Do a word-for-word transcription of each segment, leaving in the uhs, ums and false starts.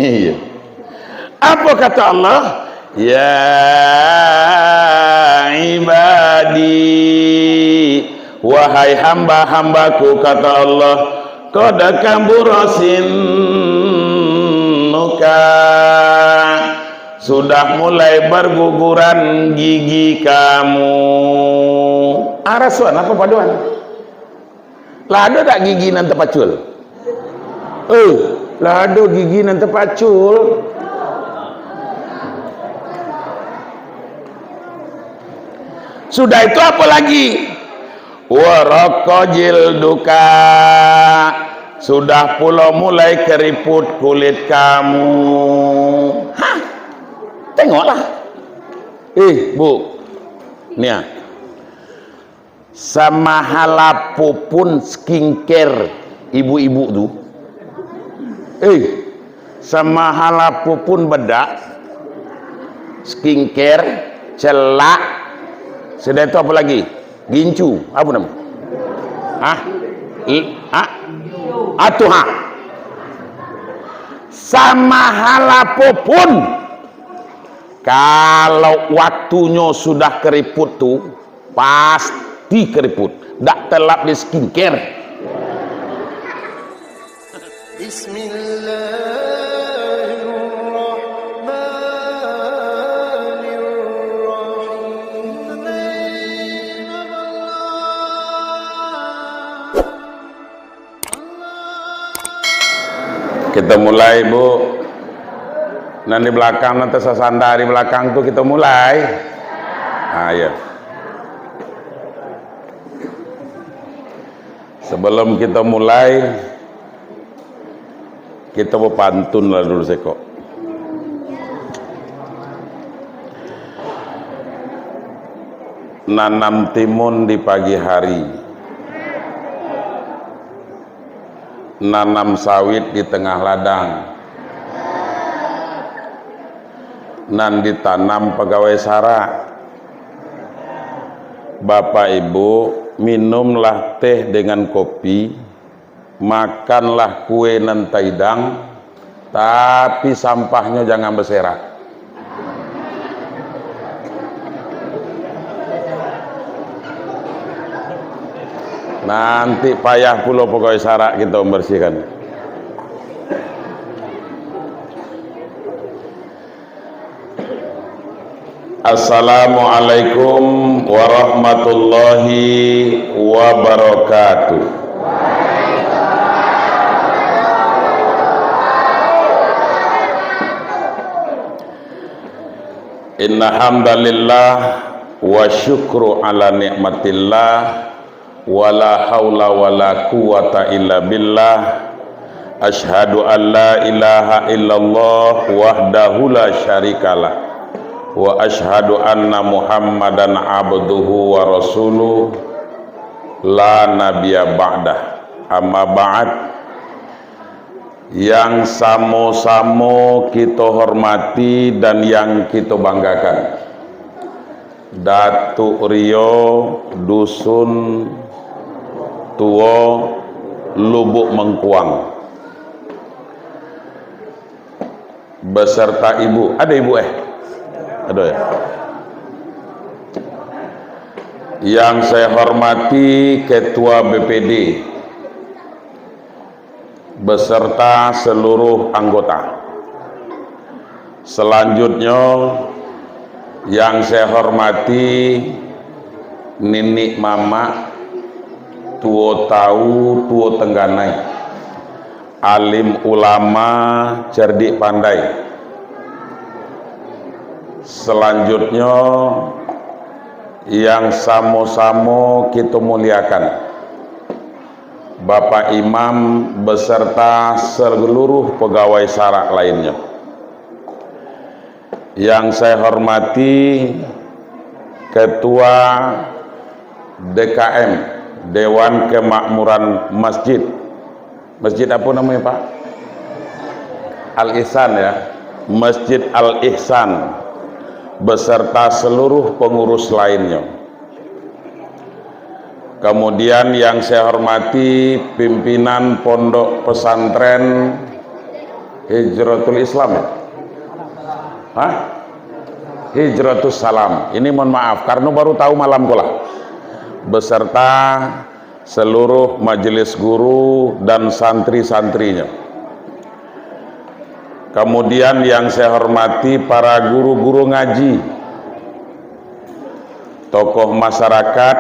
Iya. Apa kata Allah? "Ya ibadi, wahai hamba-hambaku," kata Allah, "qad kabura sinnuka, sudah mulai berguguran gigi kamu." Arasuan apa paduan? Lah ado dak gigi nan tapacul? Eh, lah ado gigi nan tapacul. Sudah itu apa lagi? "Wa raqqa jilduka. Sudah pulo mulai keriput kulit kamu." Hah? Tengoklah. Eh, Bu. Nia. Samahal apo pun skincare ibu-ibu tu. Eh, samahal apo pun bedak, skincare, celak, sudah itu apa lagi? Gincu, apa nama? Ah? I, ah? Atuh, ha. Samahal apo pun, kalau waktunyo sudah keriput tu, pasti keriput. Dak telap di skincare. Bismillahirrahmanirrahim. Kita mulai, Bu. Nan di belakang, nan tersasanda di belakang tu, kita mulai. Ha, ya. Sebelum kita mulai, kita berpantun lah dulu sekok. Nanam timun di pagi hari, nanam sawit di tengah ladang, nan ditanam pagawai sarak. Bapak Ibu, minumlah teh dengan kopi, makanlah kue nan taidang, tapi sampahnyo jangan baserak. Nanti payah pulo pagawai sarak kito mambarasiahkan. Assalamualaikum warahmatullahi wabarakatuh. Innal hamdalillah wa syukru ala nikmatillah, wala haula wala quwwata illa billah. Asyhadu an la ilaha illallah wahdahu la syarikalah, wa asyhadu anna Muhammadan abduhu wa rasuluh, la nabiyya ba'dah. Amma ba'd. Yang samo-samo kito hormati dan yang kito banggakan, Datuk Rio Dusun Tuo Lubuk Mengkuang beserta ibu. Ada ibu, eh? Ada, ya? Yang saya hormati Ketua B P D beserta seluruh anggota. Selanjutnyo, yang saya hormati niniak mamak, tuo tawu, tuo tengganai, alim ulama, cerdik pandai. Selanjutnyo, yang samo-samo kito muliakan, Bapak Imam beserta seluruh pegawai sarak lainnyo. Yang saya hormati Ketua D K M, Dewan Kemakmuran Masjid. Masjid apa namanya, Pak? Al-Ihsan, ya. Masjid Al-Ihsan beserta seluruh pengurus lainnyo. Kemudian yang saya hormati pimpinan Pondok Pesantren Hijratul Islam, ya? Hah? Hijratus Salam. Ini mohon maaf, karena baru tahu malam ko lah. Beserta seluruh majelis guru dan santri-santrinya. Kemudian yang saya hormati para guru-guru ngaji, tokoh masyarakat,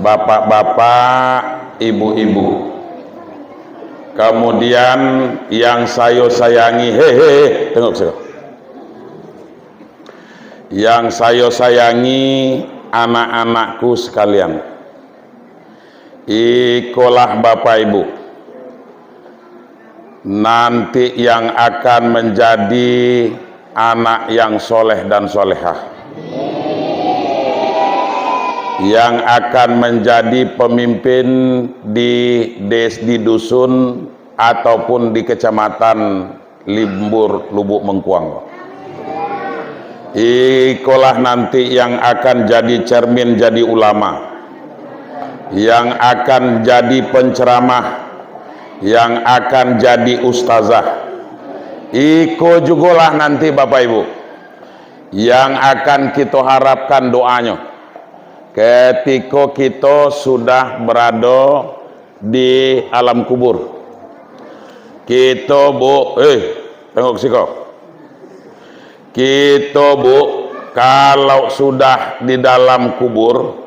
bapak-bapak, ibu-ibu. Kemudian yang sayo sayangi, he, he, he, tengok siko. Yang sayo sayangi anak-anakku sekalian. Ikolah Bapak Ibu, nanti yang akan menjadi anak yang soleh dan solehah, yang akan menjadi pemimpin di des-, di dusun ataupun di kecamatan Limbur, Lubuk Mengkuang. Ikolah nanti yang akan jadi cermin, jadi ulama, yang akan jadi penceramah, yang akan jadi ustazah. Iko jugolah nanti, Bapak Ibu, yang akan kito harapkan doanyo ketiko kito sudah berado di alam kubur. Kito, Bu, eh, tengok siko. Kito, Bu, kalau sudah di dalam kubur,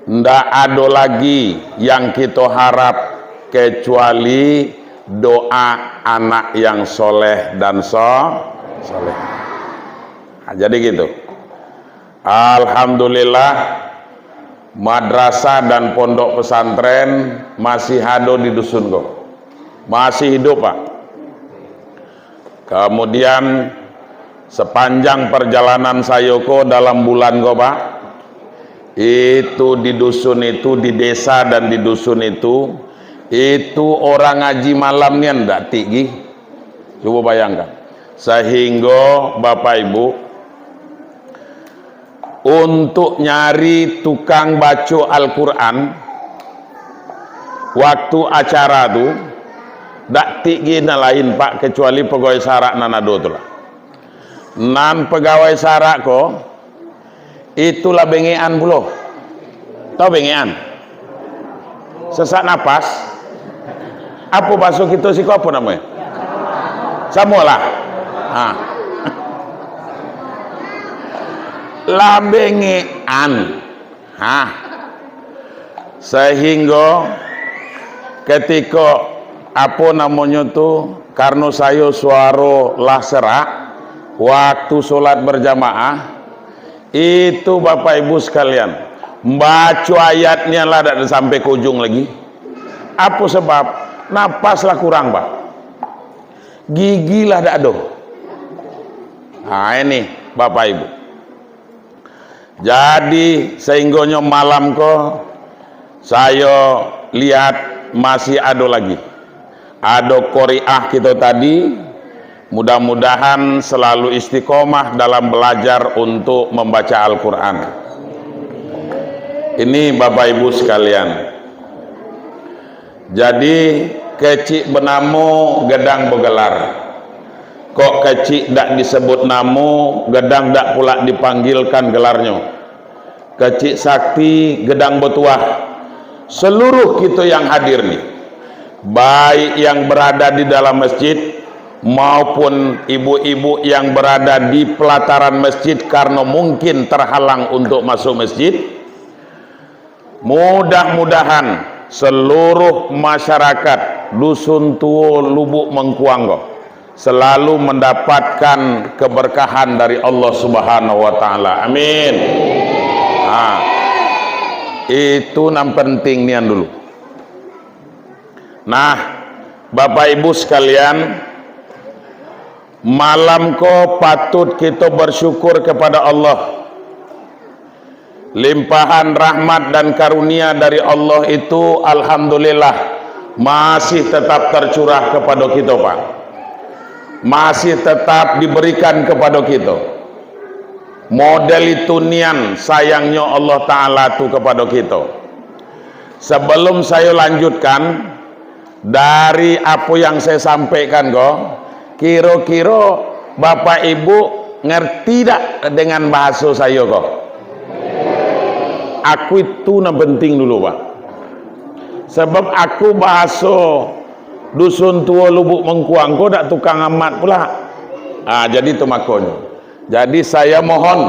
ndak ado lagi yang kito harap kecuali doa anak yang soleh dan so-, soleh. Nah, jadi gitu. Alhamdulillah, madrasah dan pondok pesantren masih ado di dusun ko. Masih hidup, Pak. Kemudian, sepanjang perjalanan sayo ko dalam bulan ko, Pak, itu di dusun itu, di desa dan di dusun itu, itu orang ngaji malam nian ndak tinggi. Cubo bayangkan. Sehingga, Bapak Ibu, untuk nyari tukang baco Al-Quran, waktu acara tu, dak tinggi nan lain, Pak, kecuali pegawai sarak nan ado tu lah. Nan pegawai sarak ko, itulah bengekan pulo. Tahu bengekan? Sesak napas. Apo bahaso kito siko, apo namonyo? Samo lah. Ha. Lah bengekan. Ha. Sehingga ketiko, apo namonyo tu, karno sayo suaro lah serak, waktu solat berjamaah, itu, Bapak Ibu sekalian, baco ayat nian lah dak sampai ke ujung lagi. Apo sebab? Napas lah kurang, Pak. Gigi lah dak ado. Nah, ini, Bapak Ibu. Jadi, sehinggonyo malam ko, sayo lihat masih ado lagi. Ado qoriah kito tadi, mudah-mudahan selalu istiqomah dalam belajar untuk membaca Al-Quran. Ini, Bapak Ibu sekalian. Jadi, kecik benamo, gedang begelar. Kok kecik dak disebut namo, gedang dak pulak dipanggilkan gelarnyo. Kecik sakti, gedang batuah. Seluruh kito yang hadir ni, baik yang berada di dalam masjid, maupun ibu-ibu yang berada di pelataran masjid karno mungkin terhalang untuk masuk masjid, mudah-mudahan seluruh masyarakat Dusun Tuo Lubuk Mengkuang ko selalu mendapatkan keberkahan dari Allah Subhanahu wa Ta'ala. Amin. Ha. Itu nan penting nian dulu. Nah, Bapak Ibu sekalian, malam ko patut kito bersyukur kepada Allah. Limpahan rahmat dan karunia dari Allah itu, alhamdulillah, masih tetap tercurah kepada kito, Pak. Masih tetap diberikan kepada kito. Model itu nian sayangnyo Allah Ta'ala tu kepada kito. Sebelum sayo lanjutkan, dari apo yang sayo sampaikan ko, Kiro-kiro Bapak Ibu ngerti dak dengan bahaso sayo ko? Aku itu nan penting dulu, Pak. Sabab aku bahaso Dusun Tuo Lubuk Mengkuang ko dak tukang amat pula. Ah, jadi tu makonyo. Jadi, saya mohon,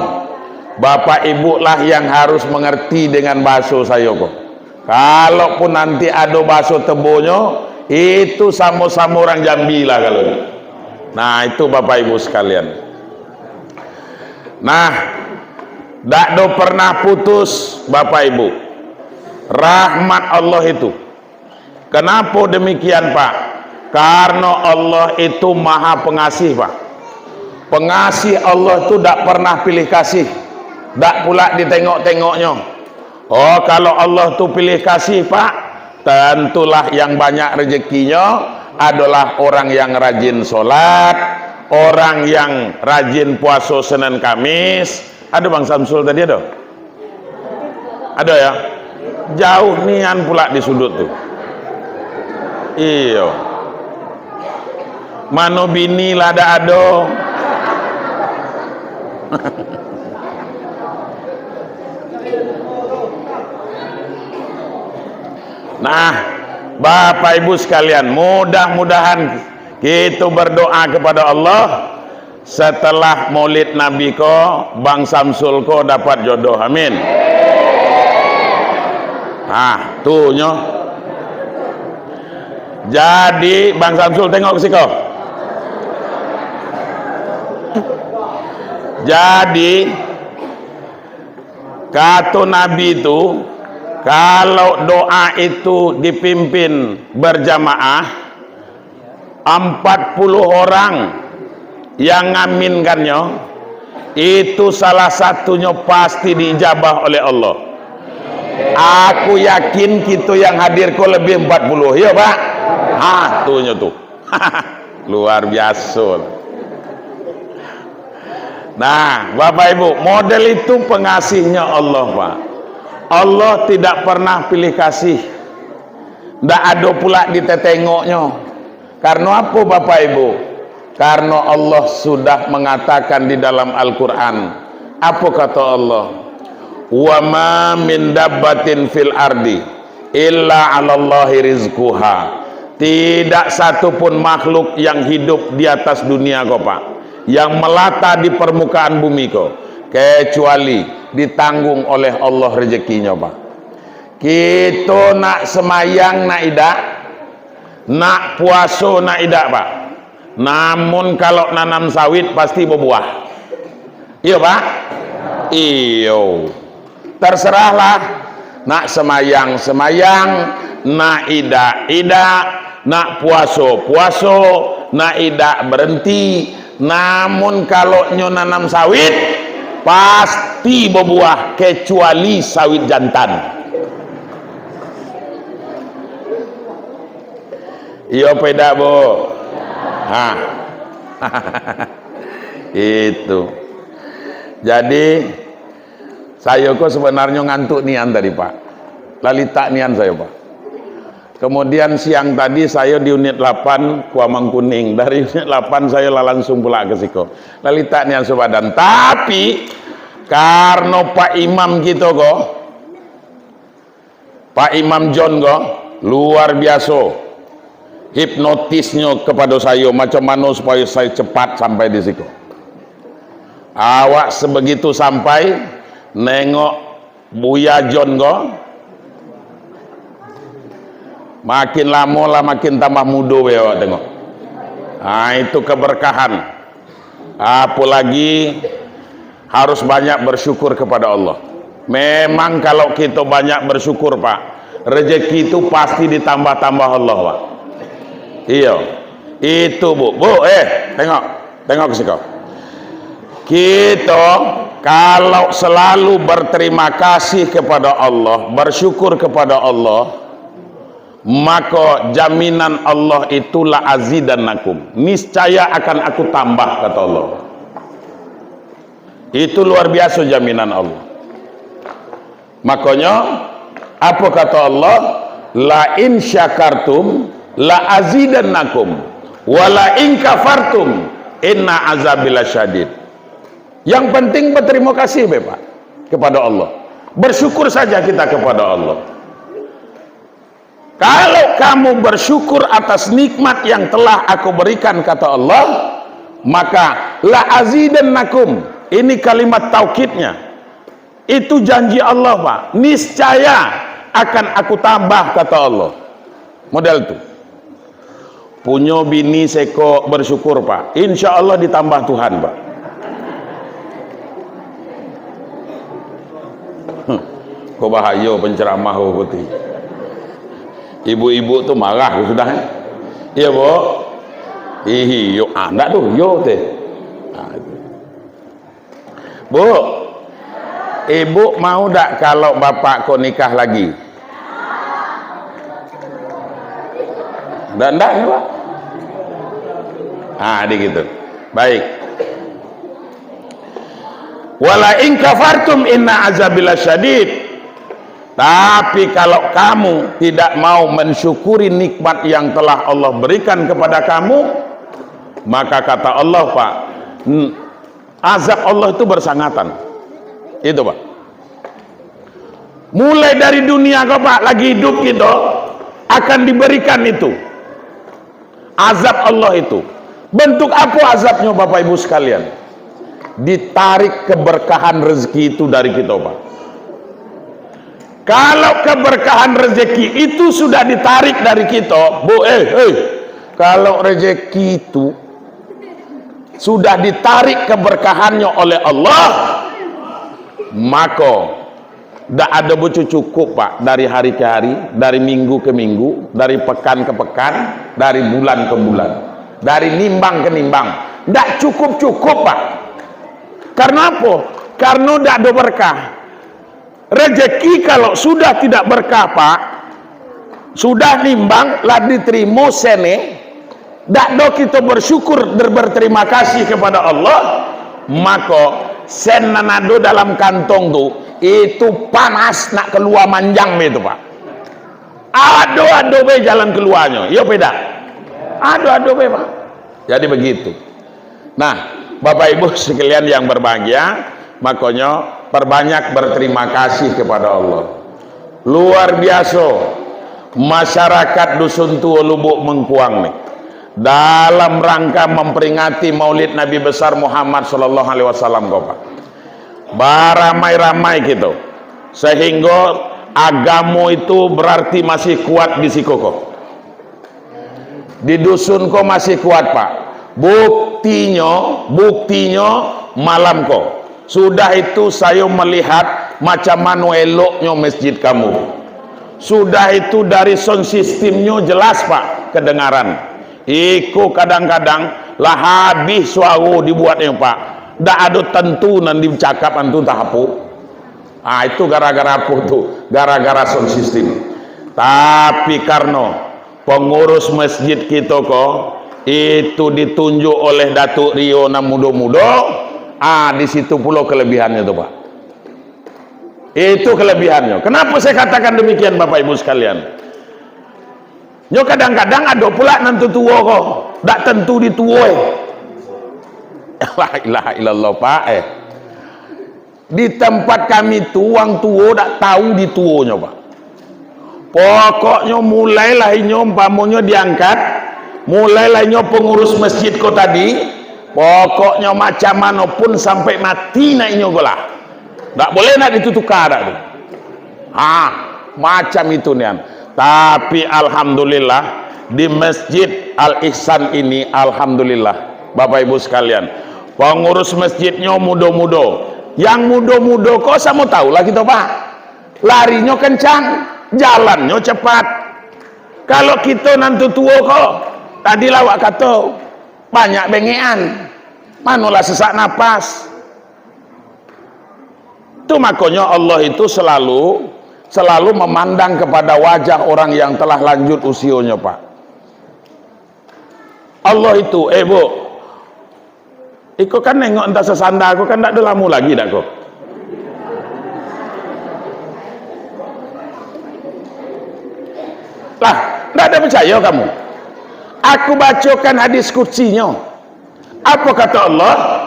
Bapak Ibu lah yang harus mengerti dengan bahaso sayo ko. Kalaupun nanti ado bahaso tebonyo, itu samo-samo urang Jambi lah kalau. Nah, itu Bapak Ibu sekalian. Nah, dak do pernah putus, Bapak Ibu. Rahmat Allah itu. Kenapo demikian, Pak? Karno Allah itu Maha Pengasih, Pak. Pengasih Allah tu dak pernah pilih kasih, dak pulak ditengok-tengoknyo. Oh, kalau Allah tu pilih kasih, Pak, tentulah yang banyak rezekinyo adolah orang yang rajin sholat, orang yang rajin puaso Senin Kamis. Ado Bang Samsul tadi, ado? Ado, ya? Jauh nian pulak di sudut tu. Iyo. Mano bini lah dak ado. Nah, Bapak Ibu sekalian, mudah-mudahan kito berdoa kepada Allah, setelah Maulid Nabi ko, Bang Samsul ko dapat jodoh. Amin. Ah, tu nyo. Jadi, Bang Samsul, tengok ke siko. Jadi, kato Nabi tu, kalau doa itu dipimpin berjamaah, ampat puluh orang yang ngaminkannyo, itu salah satunyo pasti diijabah oleh Allah. Aku yakin kito yang hadir ko lebih empat puluh, iyo, Pak? Ha, tu nyo tu. Luar biaso. Nah, Bapak Ibu, model itu pengasihnyo Allah, Pak. Allah tidak pernah pilih kasih. Ndak ado pulak ditetengoknyo. Karno apo, Bapak Ibu? Karno Allah sudah mangatakan di dalam Al-Quran. Apo kato Allah? "Wa ma min dabbatin fil ardi illa 'alallahi rizquha." Tidak satu pun makhluk yang hidup di atas dunia ko, Pak, yang melata di permukaan bumi ko, kecuali ditanggung oleh Allah rezekinyo, Pak. Kito nak semayang nak idak, nak puaso nak idak, Pak. Namun kalau nanam sawit pasti babuah. Iyo, Pak? Iyo. Terserahlah. Nak semayang, semayang. Nak idak, idak. Nak puaso, puaso. Nak idak, berenti. Namun kalau nyo nanam sawit, pasti babuah, kecuali sawit jantan. Iyo apo idak, Bu? Ha. Itu. Jadi, sayo ko sebenarnyo ngantuk nian tadi, Pak. Lalitak nian sayo, Pak. Kemudian siang tadi sayo di unit lapan Kuamangkuning. Dari unit lapan sayo lah langsung pulak ke siko. Lalitak nian sabadan. Tapi, karno Pak Imam kito ko, Pak Imam John ko luar biaso hipnotisnyo kepada sayo, macam mano supayo sayo cepat sampai di siko. Awak sebegitu sampai, nengok Buya John ko, makin lamo lah makin tambah mudo be awak tengok. Ah, itu keberkahan. Apolagi harus banyak bersyukur kepada Allah. Memang kalau kito banyak bersyukur, Pak, rezeki itu pasti ditambah-tambah Allah, Pak. Iyo. Itu, Bu. Bu, eh, tengok. Tengok ke siko. Kito kalau selalu berterima kasih kepada Allah, bersyukur kepada Allah, mako jaminan Allah itu la azidannakum. Niscaya akan Aku tambah, kato Allah. Itu luar biaso jaminan Allah. Makonyo, apo kato Allah? "La in syakartum la azidannakum, "Wala in kafartum inna azabi lasyadid." Yang penting berterima kasih be, Pak, kepada Allah. Bersyukur saja kita kepada Allah. "Kalau kamu bersyukur atas nikmat yang telah Aku berikan," kata Allah, maka "la azidannakum." Ini kalimat taukidnya. Itu janji Allah, Pak. "Niscaya akan Aku tambah," kata Allah. Model tu. Punyo bini seko bersyukur, Pak. Insya Allah ditambah Tuhan, Pak. Ko bahayo penceramah ko putih. Ibu-ibu tu marah ko sudah, eh. Iya, Bu? Ih, yo, ah, ndak tu, yo teh. Ah, itu. Bu, ibu mau dak kalau bapak ko nikah lagi? Ndak, ndak, Pak. Ah, di gitu. Baik. "Wala in kafartum inna azabi lasyadid." Tapi kalau kamu tidak mau mensyukuri nikmat yang telah Allah berikan kepada kamu, maka kata Allah, Pak, n-, azab Allah itu bersangatan. Itu, Pak. Mulai dari dunia ko, Pak, lagi hidup kita, akan diberikan itu. Azab Allah itu. Bentuk apa azabnya, Bapak Ibu sekalian? Ditarik keberkahan rezeki itu dari kita, Pak. Kalau keberkahan rezeki itu sudah ditarik dari kita, Bu, eh, eh, kalau rezeki itu sudah ditarik keberkahannya oleh Allah, mako, dak ado bacukup, Pak, dari hari ke hari, dari minggu ke minggu, dari pekan ke pekan, dari bulan ke bulan, dari nimbang ke nimbang. Dak cukup-cukup, Pak. Karena apa? Karena dak ado berkah. Rezeki kalau sudah tidak berkah, Pak, sudah nimbang, lah diterimo sene, dak do kito bersyukur, ber-, berterima kasih kepada Allah, mako sen nan ado dalam kantong tu, itu panas nak kalua manjang be tu, Pak. Ado-ado be jalan kaluanyo, iyo pe dak? Ado-ado be, Pak. Jadi begitu. Nah, Bapak Ibu sekalian yang berbahagia, makonyo perbanyak berterima kasih kepada Allah. Luar biaso, masyarakat Dusun Tuo Lubuk Mengkuang ni, dalam rangka memperingati Maulid Nabi Besar Muhammad sallallahu alaihi wasallam ko, Pak, baramai-ramai kito, sehinggo agamo itu berarti masih kuat di siko ko. Di dusun ko masih kuat, Pak. Buktinyo, buktinyo, malam ko, sudah itu sayo melihat macam mano eloknyo masjid kamu. Sudah itu dari sound systemnyo jelas, Pak, kedengaran. Iko kadang-kadang lah habih suaro dibuatnyo, Pak. Dak ado tantu nan dicakap antu, antah apo. Ah, itu gara-gara apo tu? Gara-gara sound system. Tapi karano pengurus masjid kito ko, itu ditunjuk oleh Datuk Rio nan mudo-mudo, ah, di situ pulo kelebihannyo tu, Pak. Itu kelebihannyo. Kenapa saya katakan demikian, Bapak Ibu sekalian? Nyo kadang-kadang ado pula nan tutuo ko, dak tentu dituo, eh. La ilaha illallah, Pak, eh. Di tempat kami tu, wang tuo dak tahu dituonyo, Pak. Pokoknyo, mulailah inyo, umpamonyo diangkat, mulailah inyo pengurus masjid ko tadi, pokoknyo, macam mano pun sampai mati nak inyo ko lah. Dak boleh nak ditutuka dak tu. Ha, macam itu nian. Tapi alhamdulillah, di Masjid Al Ihsan ini, alhamdulillah, Bapak Ibu sekalian, pengurus masjidnyo mudo-mudo. Yang mudo-mudo ko samo tahulah kito, Pak. Larinyo kencang, jalannyo cepat. Kalau kito nan tutuo ko, tadi lah awak kato, banyak bengekan. Manolah sesak napas. Tu makonyo Allah itu selalu, selalu memandang kepada wajah orang yang telah lanjut usionyo, Pak. Allah itu, eh, Bu, iko kan nengok antah sasanda ko kan ndak ado lamo lagi dak ko? Lah, ndak ado picayo kamu? Aku bacokan hadis qudsinyo. Apo kato Allah?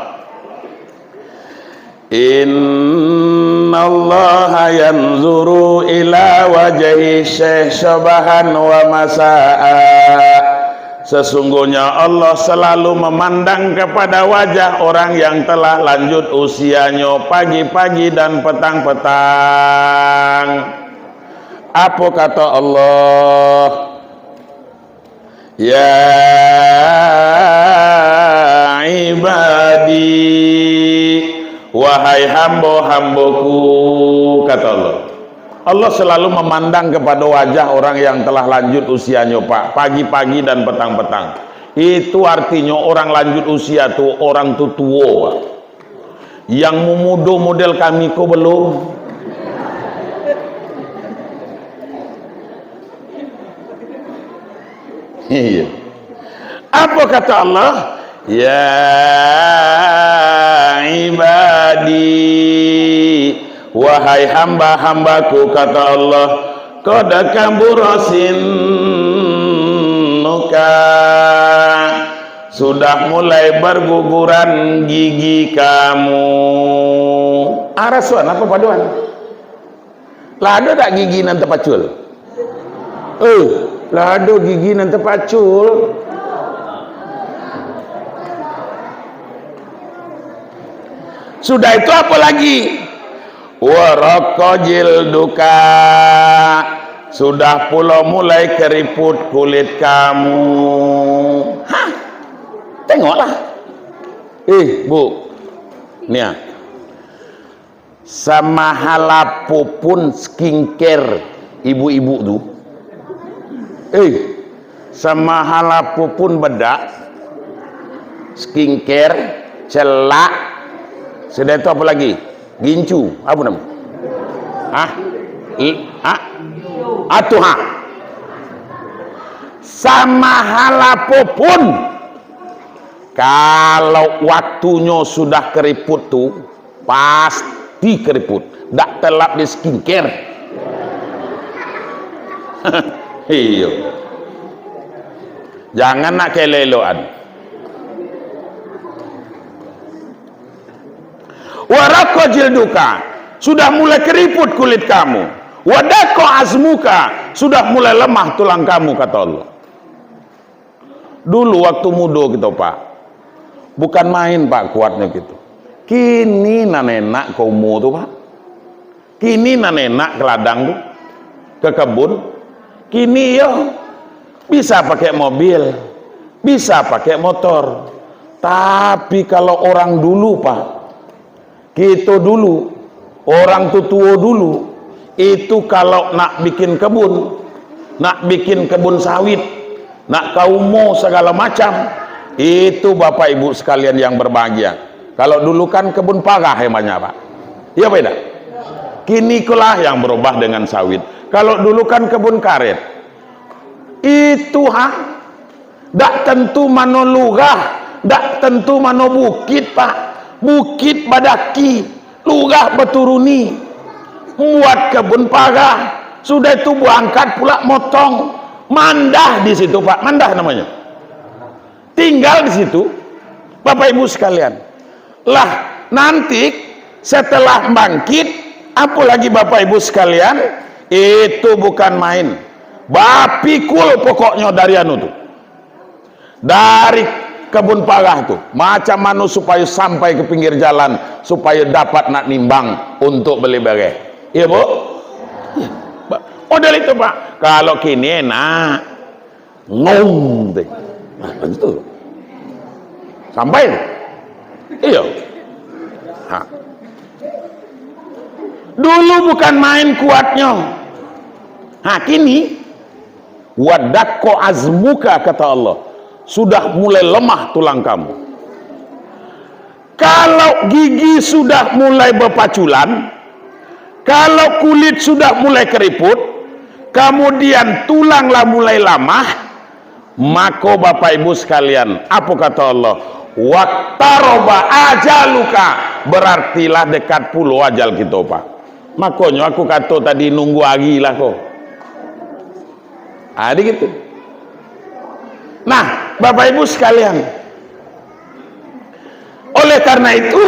"Innallaha yanzuru ila wajhi syekh sabahan wa masa'a." Sesungguhnya Allah selalu memandang kepada wajah orang yang telah lanjut usianyo pagi-pagi dan petang-petang. Apo kato Allah? "Ya ibadi, wahai hambo-hamboku," kata Allah. Allah selalu memandang kepada wajah orang yang telah lanjut usianyo, Pak, pagi-pagi dan petang-petang. Itu artinyo orang lanjut usia tu, orang tu tuo, Pak. Yang mumudo model kami ko belum. Iya. Apa kata Allah? "Ya ibadi, wahai hamba-hambaku," kata Allah, "qad kabura sinnuka, sudah mulai berguguran gigi kamu." Arasuan apa paduan? Lah ado tak gigi nan tapacul? Eh, lah ado gigi nan tapacul. Sudah itu apa lagi? "Wa raqqa jilduka." Sudah pulo mulai keriput kulit kamu. Hah? Tengoklah. Eh, Bu. Nia. Samahal apo pun skincare ibu-ibu tu. Eh, samahal apo pun bedak, skincare, celak, sudah itu apa lagi? Gincu, apa nama? Hah? I, ah? Atuh, ha. Samahal apo pun, kalau waktunyo sudah keriput tu, pasti keriput. Dak telap di skincare. Iyo. Jangan nak kelek-elokan. "Wa raqqa jilduka," sudah mulai keriput kulit kamu. "Wa daqqa azmuka," sudah mulai lemah tulang kamu, kata Allah. Dulu waktu mudo kito, Pak, bukan main, Pak, kuatnyo kito. Kini nan enak ka umua tu, Pak. Kini nan enak ka ladang tu, ka kebun. Kini iyo bisa pakai mobil, bisa pakai motor. Tapi kalau orang dulu, Pak, kito dulu, orang tutuo dulu, itu kalau nak bikin kebun, nak bikin kebun sawit, nak ka umua sagalo macam, itu Bapak Ibu sekalian yang berbahagia. Kalau dulu kan kebun parah yang banyak, Pak. Iya apa indak? Kini ikolah yang berubah dengan sawit. Kalau dulu kan kebun karet. Itu, ha? Dak tantu mano lurah, dak tantu mano bukik, Pak. Bukik badaki, lurah baturuni. Buek kebun parah, sudah itu baangkat pulak motong. Mandah di situ, Pak. Mandah namonyo. Tinggal di situ, Bapak Ibu sekalian. Lah, nanti setelah bangkit, apo lagi Bapak Ibu sekalian, itu bukan main. Bapikul pokoknyo dari anu tu. Dari kebun parah tu, macam mano supayo sampai ka pinggir jalan, supayo dapat nak nimbang untuk beli bareh. Iyo, Bu? Model itu, Pak. Kalau kini enak. Ngong, teh. Nah, itu. Sampai tu. Iyo. Ha. Dulu bukan main kuatnyo. Ha, kini, "Wa daqqa azmuka," kata Allah, sudah mulai lemah tulang kamu. Kalau gigi sudah mulai bapaculan, kalau kulit sudah mulai keriput, kamudian tulang lah mulai lamah, mako, Bapak Ibu sekalian, apo kato Allah? "Waqtaraba ajaluka," berarti lah dekat pulo ajal kito, Pak. Makonyo aku kato tadi, nunggu ari lah ko. Ado gitu. Nah, Bapak Ibu sekalian, oleh karena itu,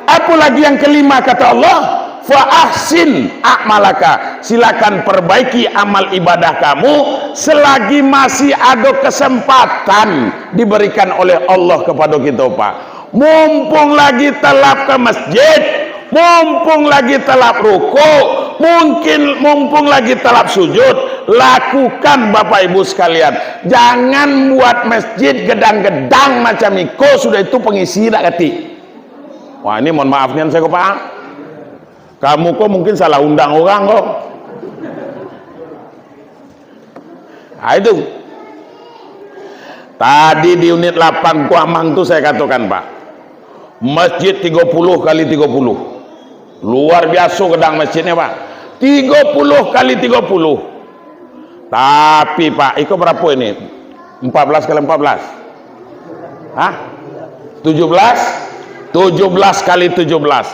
apalagi yang kelima kata Allah, "Fa ahsin a'malaka." Silakan perbaiki amal ibadah kamu selagi masih ada kesempatan diberikan oleh Allah kepada kita, Pak. Mumpung lagi talap ka masjid, mumpung lagi talap rukuk, mungkin mumpung lagi talap sujud, lakukan, Bapak Ibu sekalian. Jangan buat masjid gedang-gedang macam iko, sudah itu pangisi dak katik. Wah, ini mohon maaf nian sajo, Pak. Kamu ko mungkin salah undang urang ko. Ah, itu. Tadi di unit lapan Kuamang tu saya katakan, Pak. Masjid tiga puluh kali tiga puluh. Luar biasa gedang masjidnya, Pak. Tiga puluh kali tiga puluh. Tapi, Pak, iko berapa ini? Empat belas kali empat belas. Hah? Tujuh belas? Tujuh belas kali tujuh belas.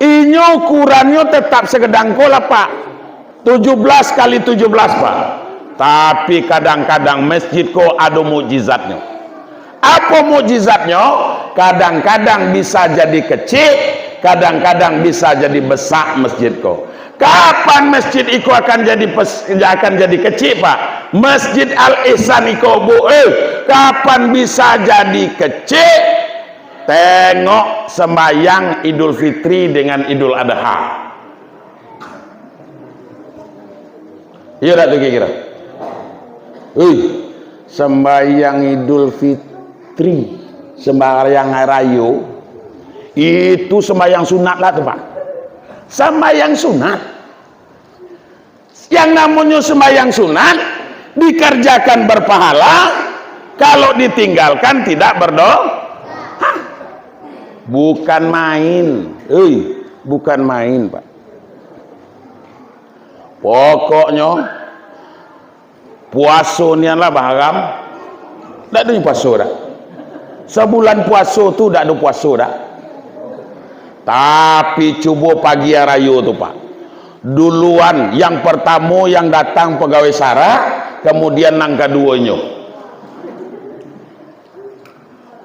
Inyo ukurannyo tetap sagedang ko lah, Pak. Tujuh belas kali tujuh belas, Pak. Tapi kadang-kadang masjid ko ado mukjizatnyo. Apo mukjizatnyo? Kadang-kadang bisa jadi kecik, kadang-kadang bisa jadi besak masjid ko. Kapan masjid iko akan jadi pes-, akan jadi kecik, Pak? Masjid Al Ihsan iko, Bu, eh, kapan bisa jadi kecik? Tengok sembahyang Idul Fitri dengan Idul Adha. Iyo dak tu kira-kira? Ui, sembahyang Idul Fitri, sembahyang hari rayo, itu sembahyang sunat lah tu, Pak. Sembahyang sunat. Yang namonyo sembahyang sunat, dikerjakan berpahala, kalau ditinggalkan tidak berdo-, hah? Bukan main. Hei, bukan main, Pak. Pokoknyo, puaso nian lah baharam. Dak ado puaso dak. Sabulan puaso tu dak ado puaso dak. Tapi cubo pagi arayo tu, Pak. Duluan, yang pertamo yang datang pegawai sara, kemudian nang kaduonyo.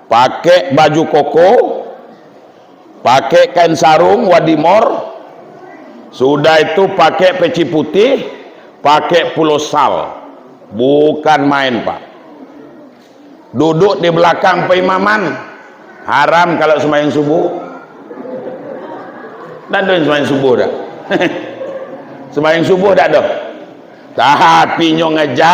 Pakai baju koko, pakai kain sarung, wadimor, sudah itu pakai peci putih, pakai pulo sal. Bukan main, Pak. Duduk di belakang paimaman, haram kalau sembahyang subuh. Dak ado sembahyang subuh dak? Sembahyang subuh dak ado. Tapi nyo ngeja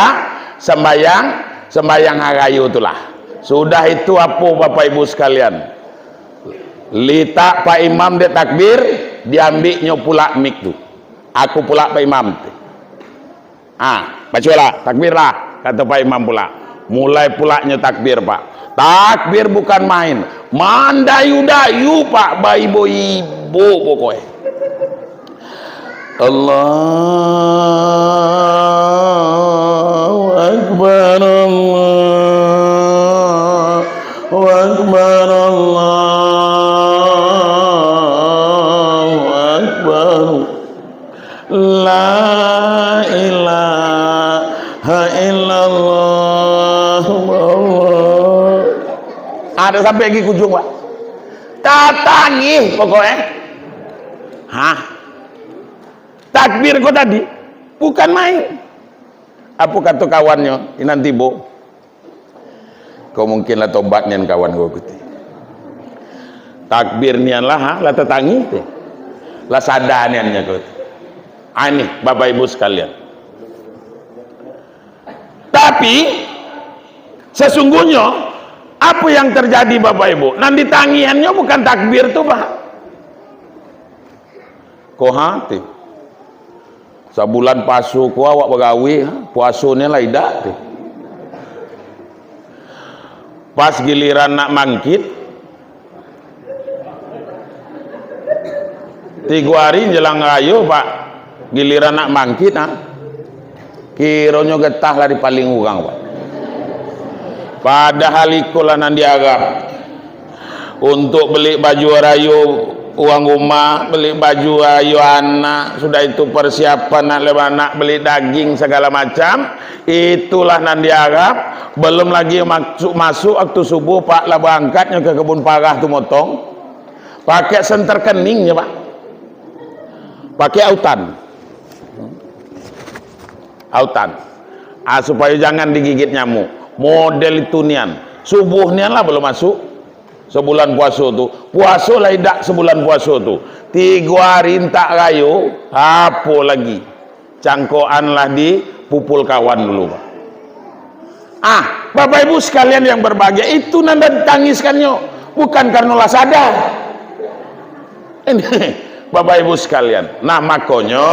sembahyang, sembahyang arayo tu lah. Sudah itu apo, Bapak Ibu sekalian? Litak Pak Imam dek takbir, diambiknyo pulak mik tu. Aku pulak Pak Imam tu. Ah, bacolah, takbirlah, kato Pak Imam pulak. Mulai pulaknyo takbir, Pak. Takbir bukan main. Mandayu-dayu, Pak, baibo-ibo pokoknyo. Allahu Akbar, Allahu Akbar, Allahu Akbar. La ilaha illallah, Allah. Ado sampai lagi ke ujung, Pak. Tatangih pokoknyo. Hah? Takbir ko tadi bukan main. Apo kato kawannyo, inan tibo? Ko mungkin lah tobat nian kawan ko kuti. Takbir nian lah, ha? Lah tatangih tu. Lah sada nian nyo ko. Ah, ini, Bapak Ibu sekalian. Tapi, sesungguhnyo, apo yang terjadi, Bapak Ibu? Nan ditangihannyo bukan takbir tu, Pak. Ko hati. Sabulan paso ko awak bagawe, ha? Puaso ni lah idak tu. Pas giliran nak mangkit, tigo hari jelang rayo, Pak, giliran nak mangkit, ha? Kironyo getah lah dipaling urang, Pak. Padahal iko lah nan diarap. Untuk beli baju rayo, Uang rumah, beli baju ayo anak, sudah itu persiapan nak lebaran, nak beli daging segala macam, itulah nan diharap. Belum lagi masuk-masuk waktu subuh, Pak, lah berangkatnya ke kebun parah tu motong. Pakai senter keningnyo, Pak. Pakai autan. Autan. Ah, supayo jangan digigit nyamuk. Model itu nian. Subuh nian lah belum masuk. Sebulan puaso tu. Puaso lah idak sebulan puaso tu. Tigo hari intak rayo, apo lagi? Cangkokan lah dipupul kawan dulu, Pak. Ah, Bapak Ibu sekalian yang berbahagia, itu nan ditangiskannyo. Bukan karena lah sadar. Ini, Bapak Ibu sekalian. Nah, makonyo,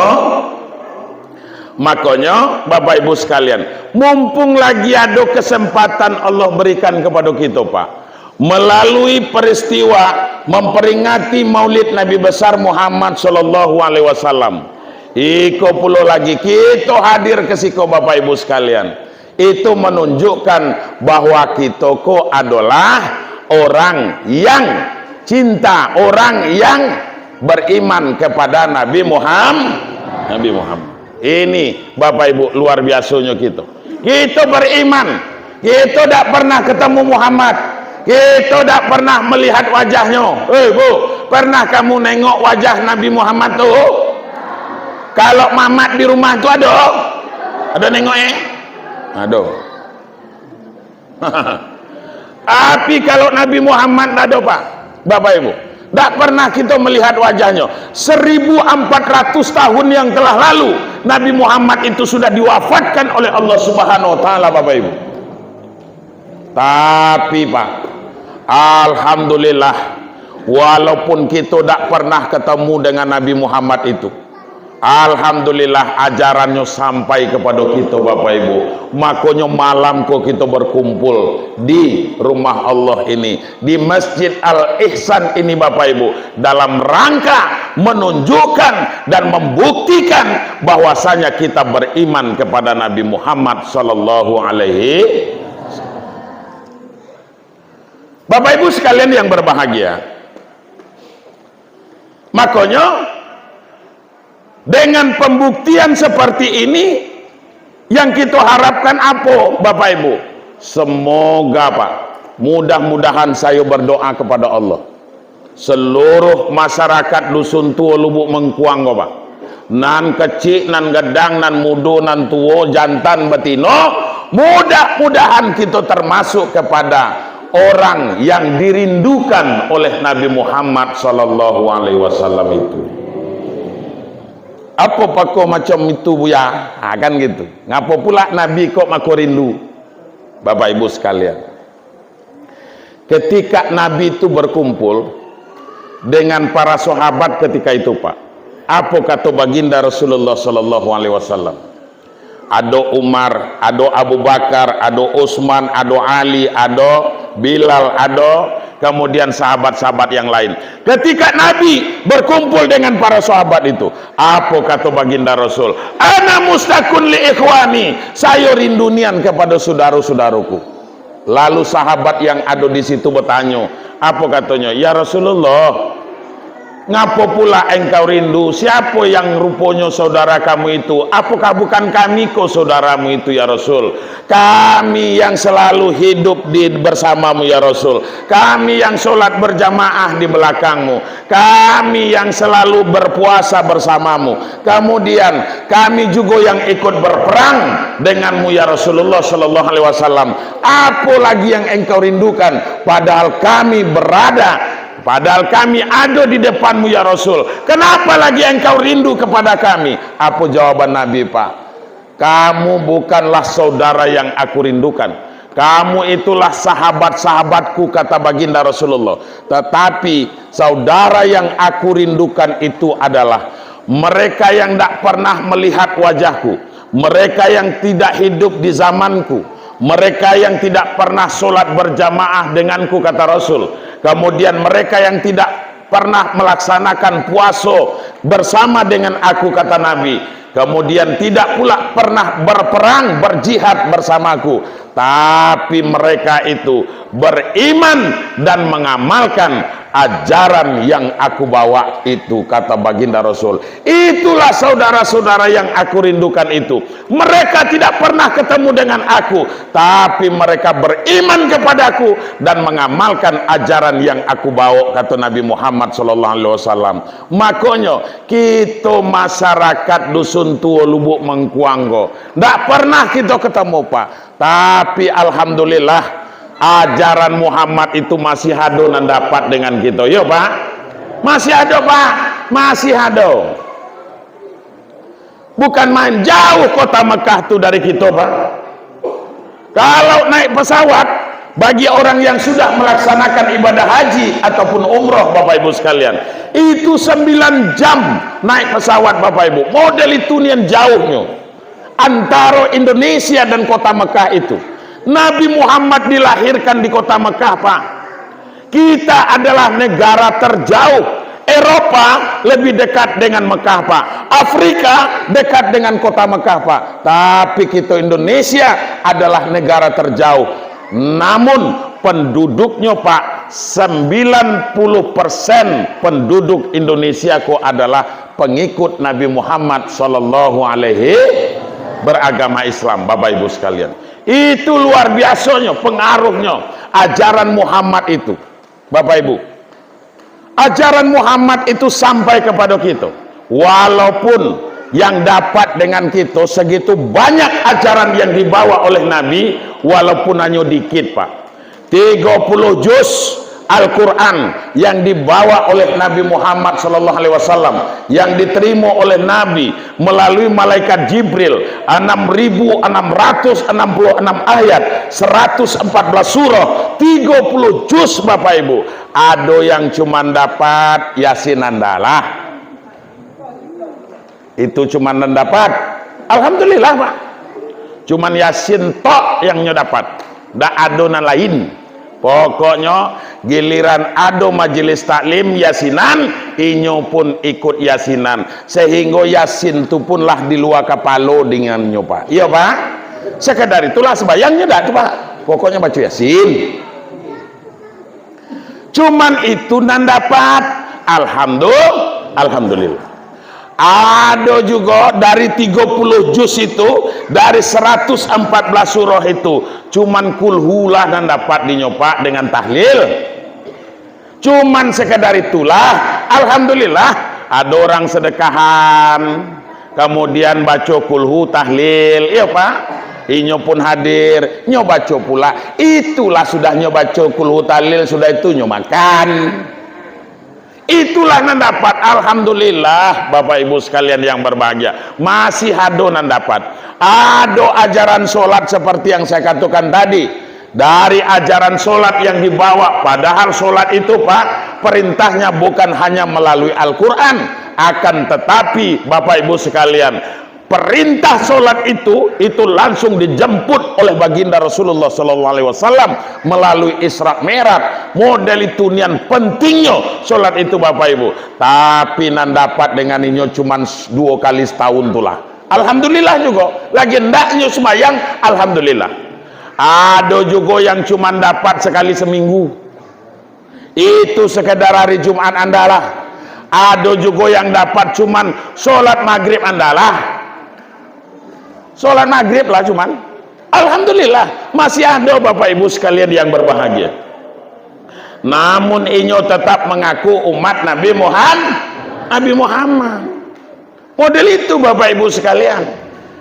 makonyo, Bapak Ibu sekalian, mumpung lagi ado kesempatan Allah berikan kepada kita, Pak, melalui peristiwa memperingati Maulid Nabi Besar Muhammad sallallahu alaihi wasallam, iko pulo lagi kita hadir ke siko, Bapak Ibu sekalian, itu menunjukkan bahwa kita ko adalah orang yang cinta, orang yang beriman kepada Nabi Muhammad. Nabi Muhammad. Ini, Bapak Ibu, luar biasanya kita. Kita beriman. Kita tak pernah ketemu Muhammad. Kita tak pernah melihat wajahnya. Eh, Bu, pernah kamu nengok wajah Nabi Muhammad tu? Kalau mamat di rumah tu ada? Ada nengok, eh? Ada. Tapi kalau Nabi Muhammad tak ada, Pak, Bapak Ibu, tak pernah kita melihat wajahnya. Seribu empat ratus tahun yang telah lalu, Nabi Muhammad itu sudah diwafatkan oleh Allah Subhanahu wa Ta'ala, Bapak Ibu. Tapi, Pak, alhamdulillah, walaupun kita tak pernah ketemu dengan Nabi Muhammad itu, alhamdulillah, ajarannyo sampai kepada kita, Bapak Ibu. Makonyo malam ko kita berkumpul di rumah Allah ini, di Masjid Al-Ihsan ini, Bapak Ibu, dalam rangka menunjukkan dan membuktikan bahwasanya kita beriman kepada Nabi Muhammad sallallahu alaihi. Bapak Ibu sekalian yang berbahagia, makonyo, dengan pembuktian seperti ini, yang kita harapkan apo, Bapak Ibu? Semoga, Pak, mudah-mudahan saya berdoa kepada Allah, seluruh masyarakat Dusun Tuo Lubuk Mengkuang ko, Pak, nan kecik, nan gadang, nan mudo, nan tuo, jantan, batino, mudah-mudahan kita termasuk kepada orang yang dirindukan oleh Nabi Muhammad sallallahu alaihi wasallam itu. Apo pako macam itu, Buya? Ha, kan gitu. Ngapo pula Nabi kok mako rindu? Bapak Ibu sekalian, ketika Nabi itu berkumpul dengan para sahabat ketika itu, Pak, apo kato Baginda Rasulullah sallallahu alaihi wasallam? Ado Umar, ado Abu Bakar, ado Utsman, ado Ali, ado Bilal, ado kemudian sahabat-sahabat yang lain. Ketika Nabi berkumpul dengan para sahabat itu, apo kato Baginda Rasul? "Ana mustakun li ikhwani, sayo rindu nian kepada sudaro-sudaroku." Lalu sahabat yang ado di situ batanyo, apo katonyo? "Ya Rasulullah, ngapo pula engkau rindu? Siapo yang ruponyo saudara kamu itu? Apokah bukan kami ko saudaramu itu, ya Rasul? Kami yang selalu hidup di, bersamamu, ya Rasul. Kami yang sholat berjamaah di belakangmu. Kami yang selalu berpuasa bersamamu. Kemudian, kami juga yang ikut berperang denganmu, ya Rasulullah sallallahu alaihi wasallam. Apo lagi yang engkau rindukan? Padahal kami berada, padahal kami ada di depanmu, ya Rasul. Kenapa lagi engkau rindu kepada kami?" Apo jawaban Nabi, Pak? "Kamu bukanlah saudara yang aku rindukan. Kamu itulah sahabat-sahabatku," kata Baginda Rasulullah. "Tetapi saudara yang aku rindukan itu adalah mereka yang tak pernah melihat wajahku, mereka yang tidak hidup di zamanku, mereka yang tidak pernah sholat berjamaah denganku," kata Rasul. "Kemudian mereka yang tidak pernah melaksanakan puaso bersama dengan aku," kata Nabi. "Kemudian tidak pula pernah berperang, berjihad bersamaku. Tapi mereka itu beriman dan mengamalkan ajaran yang aku bawa itu, kata Baginda Rasul. Itulah saudara-saudara yang aku rindukan itu. Mereka tidak pernah ketemu dengan aku, tapi mereka beriman kepadaku dan mengamalkan ajaran yang aku bawa, kata Nabi Muhammad sallallahu alaihi wasallam. Makonyo, kito masyarakat Dusun Tuo Lubuk Mengkuang ko, ndak pernah kito ketemu, Pak. Tapi alhamdulillah, ajaran Muhammad itu masih ado nan dapat dengan kito. Yo, Pak? Masih ado, Pak? Masih ado. Bukan main, jauh kota Mekah tu dari kito, Pak. Kalau naik pesawat, bagi orang yang sudah melaksanakan ibadah haji ataupun umroh, Bapak Ibu sekalian, itu sembilan jam naik pesawat, Bapak Ibu. Model itu nian jauhnyo antaro Indonesia dan kota Mekah itu. Nabi Muhammad dilahirkan di kota Mekah, Pak. Kita adalah negara terjauh. Eropa lebih dekat dengan Mekah, Pak. Afrika dekat dengan kota Mekah, Pak. Tapi kita Indonesia adalah negara terjauh. Namun penduduknya, Pak, sembilan puluh persen penduduk Indonesia ko adalah pengikut Nabi Muhammad sallallahu alaihi, beragama Islam, Bapak Ibu sekalian. Itu luar biasanya pengaruhnya ajaran Muhammad itu, Bapak Ibu. Ajaran Muhammad itu sampai kepada kita. Walaupun yang dapat dengan kita segitu banyak ajaran yang dibawa oleh Nabi, walaupun hanya dikit, Pak. Tiga puluh juz Al-Quran yang dibawa oleh Nabi Muhammad sallallahu alaihi wasallam, yang diterima oleh Nabi melalui malaikat Jibril, enam ribu enam ratus enam puluh enam ayat, seratus empat belas surah, tiga puluh juz, Bapak Ibu. Ado yang cuman dapat Yasin andalah. Itu cuman nan dapat. Alhamdulillah, Pak. Cuman Yasin tok yang nyo dapat. Ndak ado nan lain. Pokoknyo, giliran ado majelis taklim Yasinan, inyo pun ikut Yasinan. Sehinggo Yasin tu pun lah di lua kapalo dingannyo, Pak. Iyo, Pak? Sekadar itulah sembayangnyo dak tu, Pak. Pokoknyo baco Yasin. Cuman itu nan dapat. Alhamdulillah, alhamdulillah. Ado jugo dari tiga puluh juz itu, dari seratus empat belas surah itu, cuman kulhu lah nan dapat dinyo, Pak, dengan tahlil. Cuman sekadar itulah, alhamdulillah, ado urang sedekahan, kamudian baco kulhu tahlil, iyo, Pak? Inyo pun hadir, nyo baco pula. Itulah sudah nyo baco kulhu tahlil, sudah itu nyo makan. Itulah nan dapat. Alhamdulillah, Bapak Ibu sekalian yang berbahagia. Masih ado nan dapat. Ado ajaran solat seperti yang saya katakan tadi. Dari ajaran solat yang dibawa, padahal solat itu, Pak, perintahnya bukan hanya melalui Al-Quran, akan tetapi, Bapak Ibu sekalian, perintah solat itu, itu langsung dijemput oleh Baginda Rasulullah sallallahu alaihi wasallam melalui Isra Mi'raj. Model itu nian pentingnyo solat itu, Bapak Ibu. Tapi nan dapat dengan inyo cuman s-, duo kali setahun tu lah. Alhamdulillah jugo. Lagi ndaknyo sumbayang, alhamdulillah. Ado jugo yang cuman dapat sekali seminggu. Itu sekedar hari Jumat andalah. Ado jugo yang dapat cuman solat maghrib andalah. Solat maghrib lah cuman. Alhamdulillah, masih ado Bapak Ibu sekalian yang berbahagia. Namun inyo tetap mengaku umat Nabi Muhammad. Nabi Muhammad. Model itu, Bapak Ibu sekalian.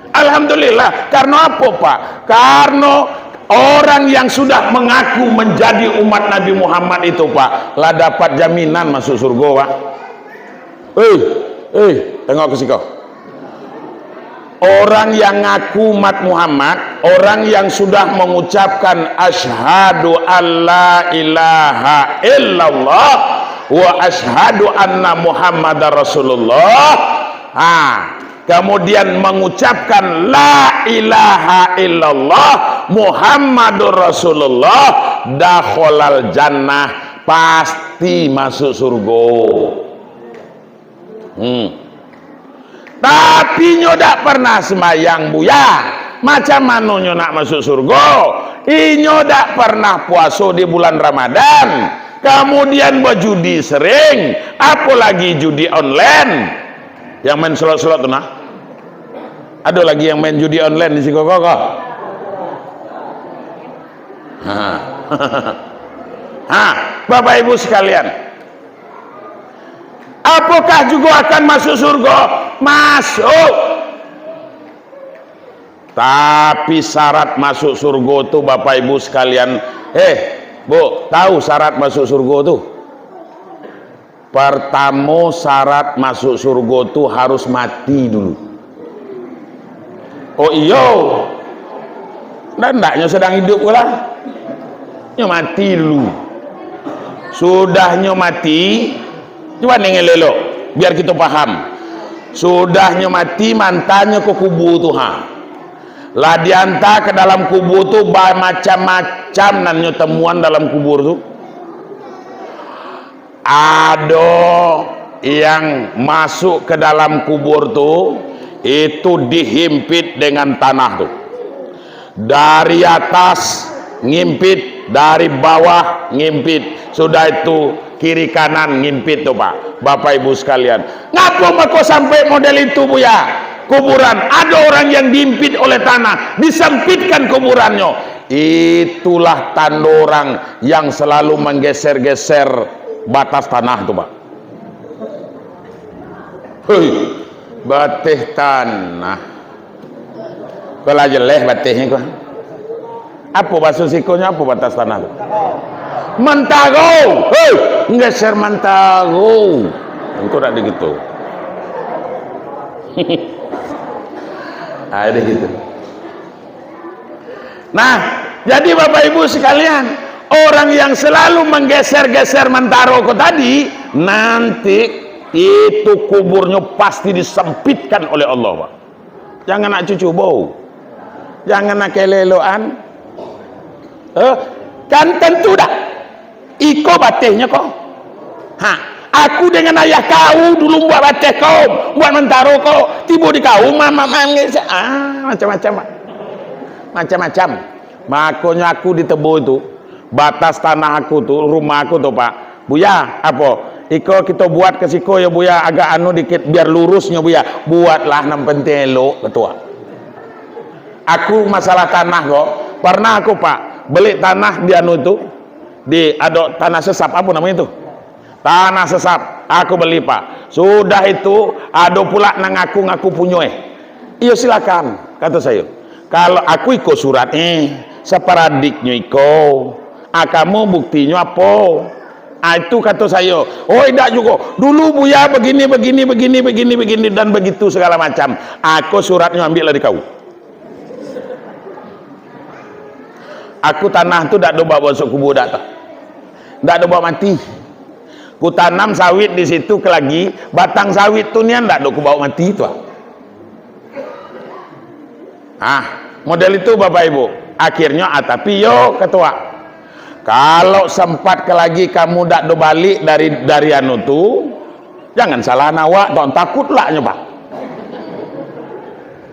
Alhamdulillah. Karena apa, Pak? Karena orang yang sudah mengaku menjadi umat Nabi Muhammad itu, Pak, lah dapat jaminan masuk surga, Pak. Eh, eh, tengok ke siko. Orang yang ngaku umat Muhammad, orang yang sudah mengucapkan asyhadu alla ilaha illallah wa asyhadu anna Muhammadar Rasulullah, ha, kemudian mengucapkan la ilaha illallah Muhammadur Rasulullah, dakhalal jannah, pasti masuk surga. Hmm. Tapi nyo dak pernah sembayang, Buya. Macam mano nyo nak masuk surga? Inyo dak pernah puaso di bulan Ramadan. Kamudian bajudi sering, apolagi judi online. Yang main slot-slot tu nah. Ado lagi yang main judi online di siko ko? Ha. Ha, Bapak Ibu sekalian. Apokah jugo akan masuk surga? Masuk. Tapi syarat masuk surga tu, Bapak Ibu sekalian, eh, Bu, tahu syarat masuk surga tu? Pertamo, syarat masuk surga tu harus mati dulu. Oh iyo, ndak, ndaknyo sadang iduik pulo. Nyo mati dulu. Sudahnyo mati, cubo dengar elok, biar kito paham. Sudahnyo mati, maantannyo ka kubua tu, ha. Lah dianta ka dalam kubua tu, bamacam-macam nan nyo temuan dalam kubua tu. Ado yang masuk ke dalam kubur tu, itu dihimpit dengan tanah tu. Dari atas ngimpit, dari bawah ngimpit. Sudah itu kiri kanan ngimpit tu, Pak. Bapak Ibu sekalian, ngapo mako sampai model itu, Buya? Kuburan, ada orang yang diimpit oleh tanah, disempitkan kuburannyo. Itulah tando orang yang selalu menggeser-geser batas tanah tu, Pak. Hei, bateh tanah. Kok lah jeleh batehnyo ko? Apo baso sikonyo, apo batas tanah tu? Mantaro. Hei, geser mantaro. Engkau nak begitu. Ada gitu. Nah, jadi Bapak Ibu sekalian, orang yang selalu menggeser-geser mantaro ko tadi, nanti itu kuburnyo pasti disempitkan oleh Allah, Pak. Jangan nak cucubo. Jangan nak kelek-elokan. Eh, kan tentu dah. Iko batehnyo ko. Ha, aku dengan ayah kau dulu buat bateh ko, buat mantaro ko, tibo di kau, ma-, ma-, ma-, ah, macam-macam, Pak. Macam-macam. Makonyo aku di Tebo tu, batas tanah aku tu, rumah aku tu, Pak. Buya, apo? Iko kito buat ka siko yo, Buya, agak anu dikit, biar lurusnyo, Buya. Buatlah, nan penting elok, kato. Aku masalah tanah ko, parnah aku, Pak, beli tanah di anu tu, di, ado tanah sesap, apo namonyo tu? Tanah sesap, aku beli, Pak. Sudah itu, ado pula nan ngaku-ngaku punyo, eh. Iyo, silakan, kato sayo. Kalau aku iko surat, eh, saparadiknyo iko, ah, kamu buktinyo apo? Ah, itu kato sayo. Oh, indak jugo. Dulu Buya begini, begini, begini, begini, begini, dan begitu segala macam. Ako suratnyo ambiaklah di kau. Aku tanah tu dak do bawa masuk kubur dak tu. Dak do bawa mati. Ku tanam sawit di situ ke lagi, batang sawit tu nian dak do ku bawa mati tu. Ah, model itu Bapak Ibu. Akhirnyo, ah, tapi yo, kato, kalau sempat ke lagi kamu dak do balik dari, dari anu tu, jangan salahan awak, tong takut lah nyo, Pak.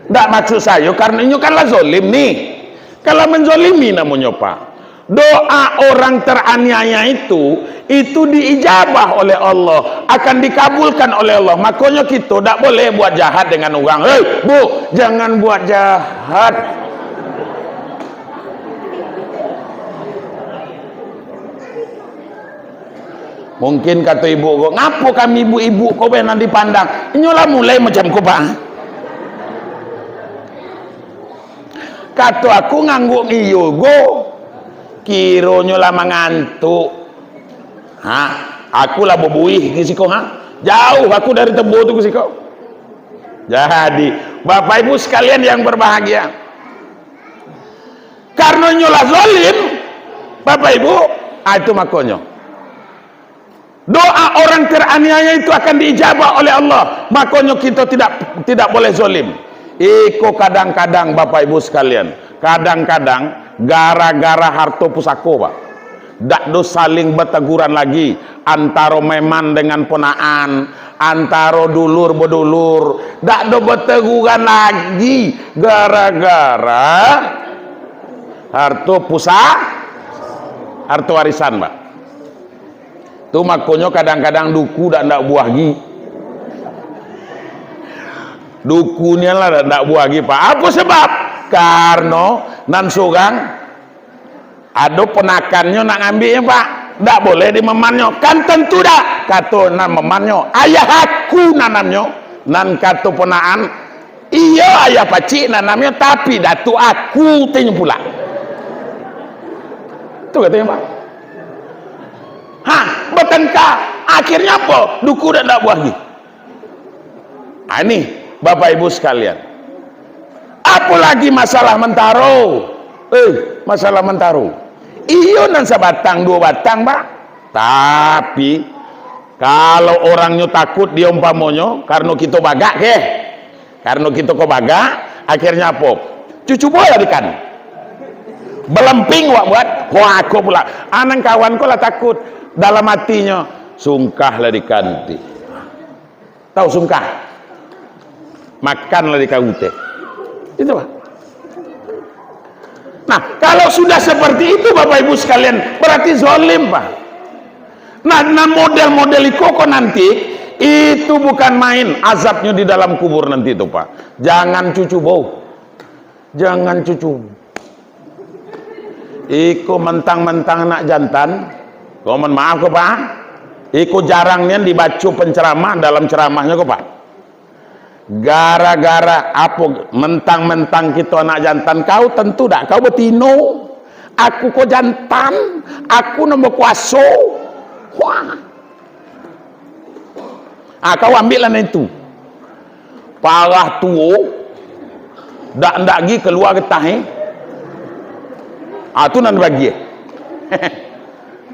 Ndak maksud sayo, karena inyo kan lah zolim ni. Kan lah menzolimi namonyo, Pak. Doa orang teraniaya itu, itu diijabah oleh Allah, akan dikabulkan oleh Allah. Makonyo kito dak boleh buat jahat dengan urang. Hei, Bu, jangan buat jahat. Mungkin kato ibu ko, "Ngapo kami ibu-ibu ko bana dipandang?" Inyo lah mulai macam ko, Pak. Kato aku, "Ngangguk iyo go." Kironyo lah mangantuk. Ha, aku lah babuih di siko, ha. Jauh aku dari Tebo tu ka siko. Jadi, Bapak Ibu sekalian yang berbahagia, karena inyo lah zalim, Bapak Ibu, ah, itu makonyo. Doa orang teraniaya itu akan diijabah oleh Allah. Makonyo kito tidak, tidak boleh zalim. Iko kadang-kadang, Bapak Ibu sekalian, kadang-kadang gara-gara harto pusako, Pak, dak do saling bateguran lagi antaro meman dengan ponaan, antaro dulur bedulur, dak do bateguran lagi gara-gara harto pusa-, harto warisan, Pak. Tu makonyo kadang-kadang duku dak, ndak buah gi. Duku nian lah dak, ndak buah gi, Pak. Apo sabab? Karno nan surang ado ponakannyo nak ngambiaknyo, Pak. Ndak boleh dimamannyo. Kan tantu dak? Kato nan mamannyo, ayah aku nanamnyo. Nan kato ponakan, iyo, ayah pacik nanamnyo, tapi datuak aku tinyo pulak. Tu katonyo, Pak. Ha, batangka. Akhirnyo apo? Duku dak, ndak buah gi. Ah, ini, Bapak Ibu sekalian. Apolagi masalah Mantaro. Eh, masalah Mantaro. Iyo nan sabatang, duo batang, Pak. Tapi, kalau orangnyo takut, dia umpamonyo, karno kito bagak, keh? Karno kito ko bagak, akhirnyo apo? Cucubo lah dikan. Belemping wak buat, wah, ko pula. Anang kawan ko lah takut. Dalam atinyo, sungkah lah dikan ti. Tahu sungkah? Makan lah di kaute. Itu, Pak. Nah, kalau sudah seperti itu, Bapak Ibu sekalian, berarti zalim, Pak. Nah, nah, model-model iko ko nanti, itu bukan main azabnyo di dalam kubur nanti tu, Pak. Jangan cucubo. Jangan cucubo. Iko mentang-mentang anak jantan, ko mohon maaf ko, Pak. Iko jarang nian dibaco penceramah dalam ceramahnyo ko, Pak. Gara-gara apo, mentang-mentang kito anak jantan, kau tentu dak, kau betino. Aku ko jantan, aku nan bakuaso. Wah. Ah, kau ambiaklah nan itu. Parah tuo, dak, ndak gi kalua getah, eh. Ah, tu nan bagi, eh.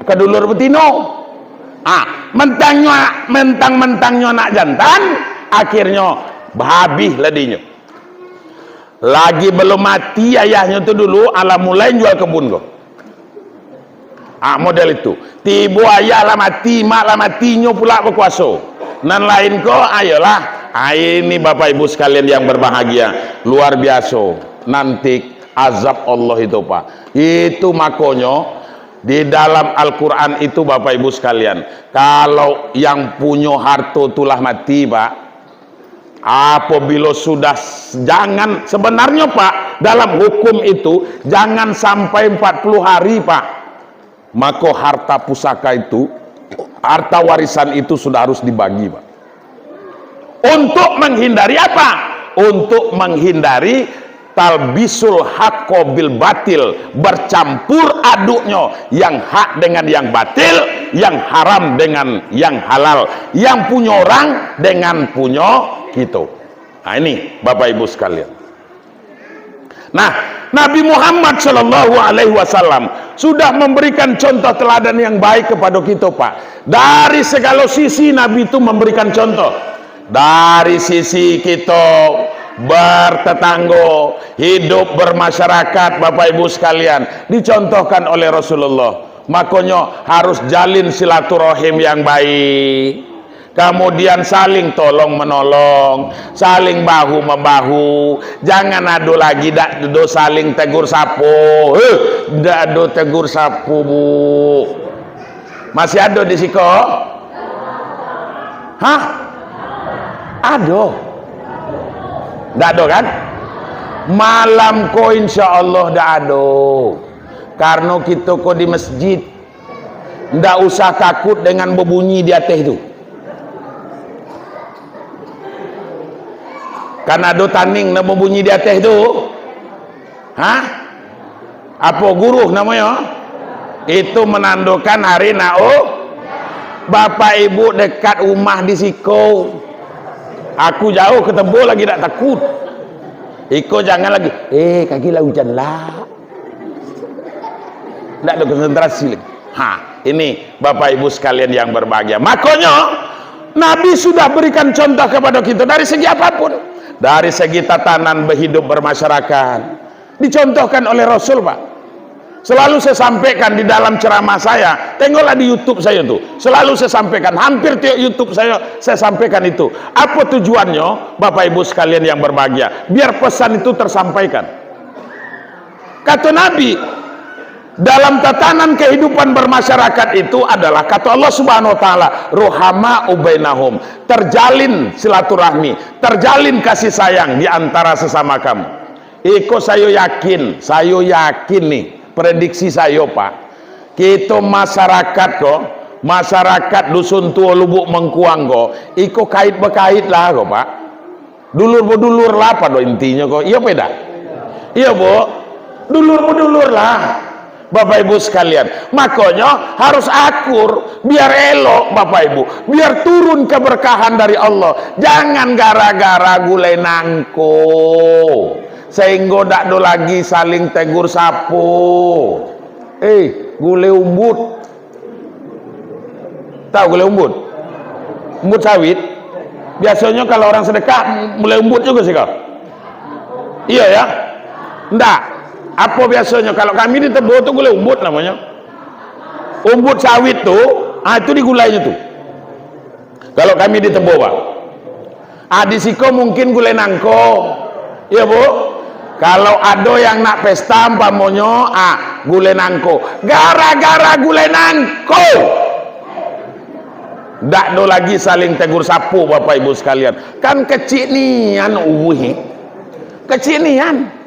Kadulur betino. Ah, mentangnyo, mentang-mentangnyo anak jantan, akhirnyo habih lah dinyo. Lagi belum mati ayahnyo tu dulu, alah mulai jual kebun ko. Ah, model itu. Tibo ayah lah mati, mak lah mati, nyo pulak bakuaso. Nan lain ko, ayolah. Ah, ini Bapak Ibu sekalian yang berbahagia, luar biaso. Nanti azab Allah itu, Pak. Itu makonyo di dalam Al-Quran itu, Bapak Ibu sekalian, kalau yang punyo harto tu lah mati, Pak, apabila sudah s-, jangan, sebenarnyo, Pak, dalam hukum itu, jangan sampai empat puluh hari, Pak. Mako harta pusaka itu, harta warisan itu sudah harus dibagi, Pak. Untuk menghindari apa? Untuk menghindari talbisul haqqo bil batil, bercampur aduknyo yang hak dengan yang batil, yang haram dengan yang halal, yang punyo orang dengan punyo kito. Nah, ini, Bapak Ibu sekalian. Nah, Nabi Muhammad sallallahu alaihi wasallam sudah memberikan contoh teladan yang baik kepada kita, Pak. Dari segala sisi, Nabi itu memberikan contoh. Dari sisi kita bertetangga, hidup bermasyarakat, Bapak Ibu sekalian, dicontohkan oleh Rasulullah. Makonyo harus jalin silaturahim yang baik. Kamudian, saling tolong menolong, saling bahu membahu. Jangan ado lagi dak do saling tegur sapo. Heh, dak ado tegur sapo, Bu. Masih ado di siko? Hah? Ado? Dak ado, kan? Malam ko, insya Allah, dak ado. Karno kito ko di masjid. Ndak usah takut dengan bebunyi di ateh tu. Kan ado taning nan bebunyi di ateh tu. Hah? Apo, guruh namonyo? Itu menandokan hari nak u-, Bapak Ibu dekat rumah di siko. Aku jauh ke tebo lagi dak takut. Iko jangan lagi. Eh, kaki lah hujan lah. Ndak ada konsentrasi lagi. Ha, ini Bapak Ibu sekalian yang berbahagia. Makonyo, Nabi sudah berikan contoh kepada kita dari segi apapun. Dari segi tatanan berhidup bermasyarakat. Dicontohkan oleh Rasul, Pak. Selalu saya sampaikan di dalam ceramah saya. Tengoklah di YouTube saya tu. Selalu saya sampaikan. Hampir tiap YouTube saya, saya sampaikan itu. Apa tujuannya, Bapak Ibu sekalian yang berbahagia? Biar pesan itu tersampaikan. Kato Nabi, Dalam tatanan kehidupan bermasyarakat itu adalah, kata Allah Subhanahu wa Ta'ala, "Ruhama'u bainahum", terjalin silaturahmi, terjalin kasih sayang di antara sesama kamu. Iko sayo yakin, sayo yakin ni, prediksi sayo, Pak. Kito masyarakat ko, masyarakat Dusun Tuo Lubuk Mengkuang ko, iko kait-bakait lah ko, Pak. Dulur-badulur lah pado intinyo ko. Iyo, Pak, dak? Iyo, Bu. Dulur-badulur lah, Bapak Ibu sekalian. Makonyo harus akur, biar elok, Bapak Ibu. Biar turun keberkahan dari Allah. Jangan gara-gara gulai nangko, sehinggo dak ado lagi saling tegur sapo. Eh, gulai umbut. Tahu gulai umbut? Umbut sawit. Biasonyo kalau urang sedekah, mulai umbut juo siko. Iyo, ya? Ndak. Apo biasonyo? Kalau kami di Tebo tu gulai umbut namonyo. Umbut sawit tu, ah, itu digulainyo tu. Kalau kami di Tebo, Pak. Ah, di siko mungkin gulai nangko. Iyo, Bu? Kalau ado yang nak pesta, umpamonyo, ah, gulai nangko. Gara-gara gulai nangko, dak ado lagi saling tegur sapo, Bapak Ibu sekalian. Kan kecik nian, uih. Kecik nian.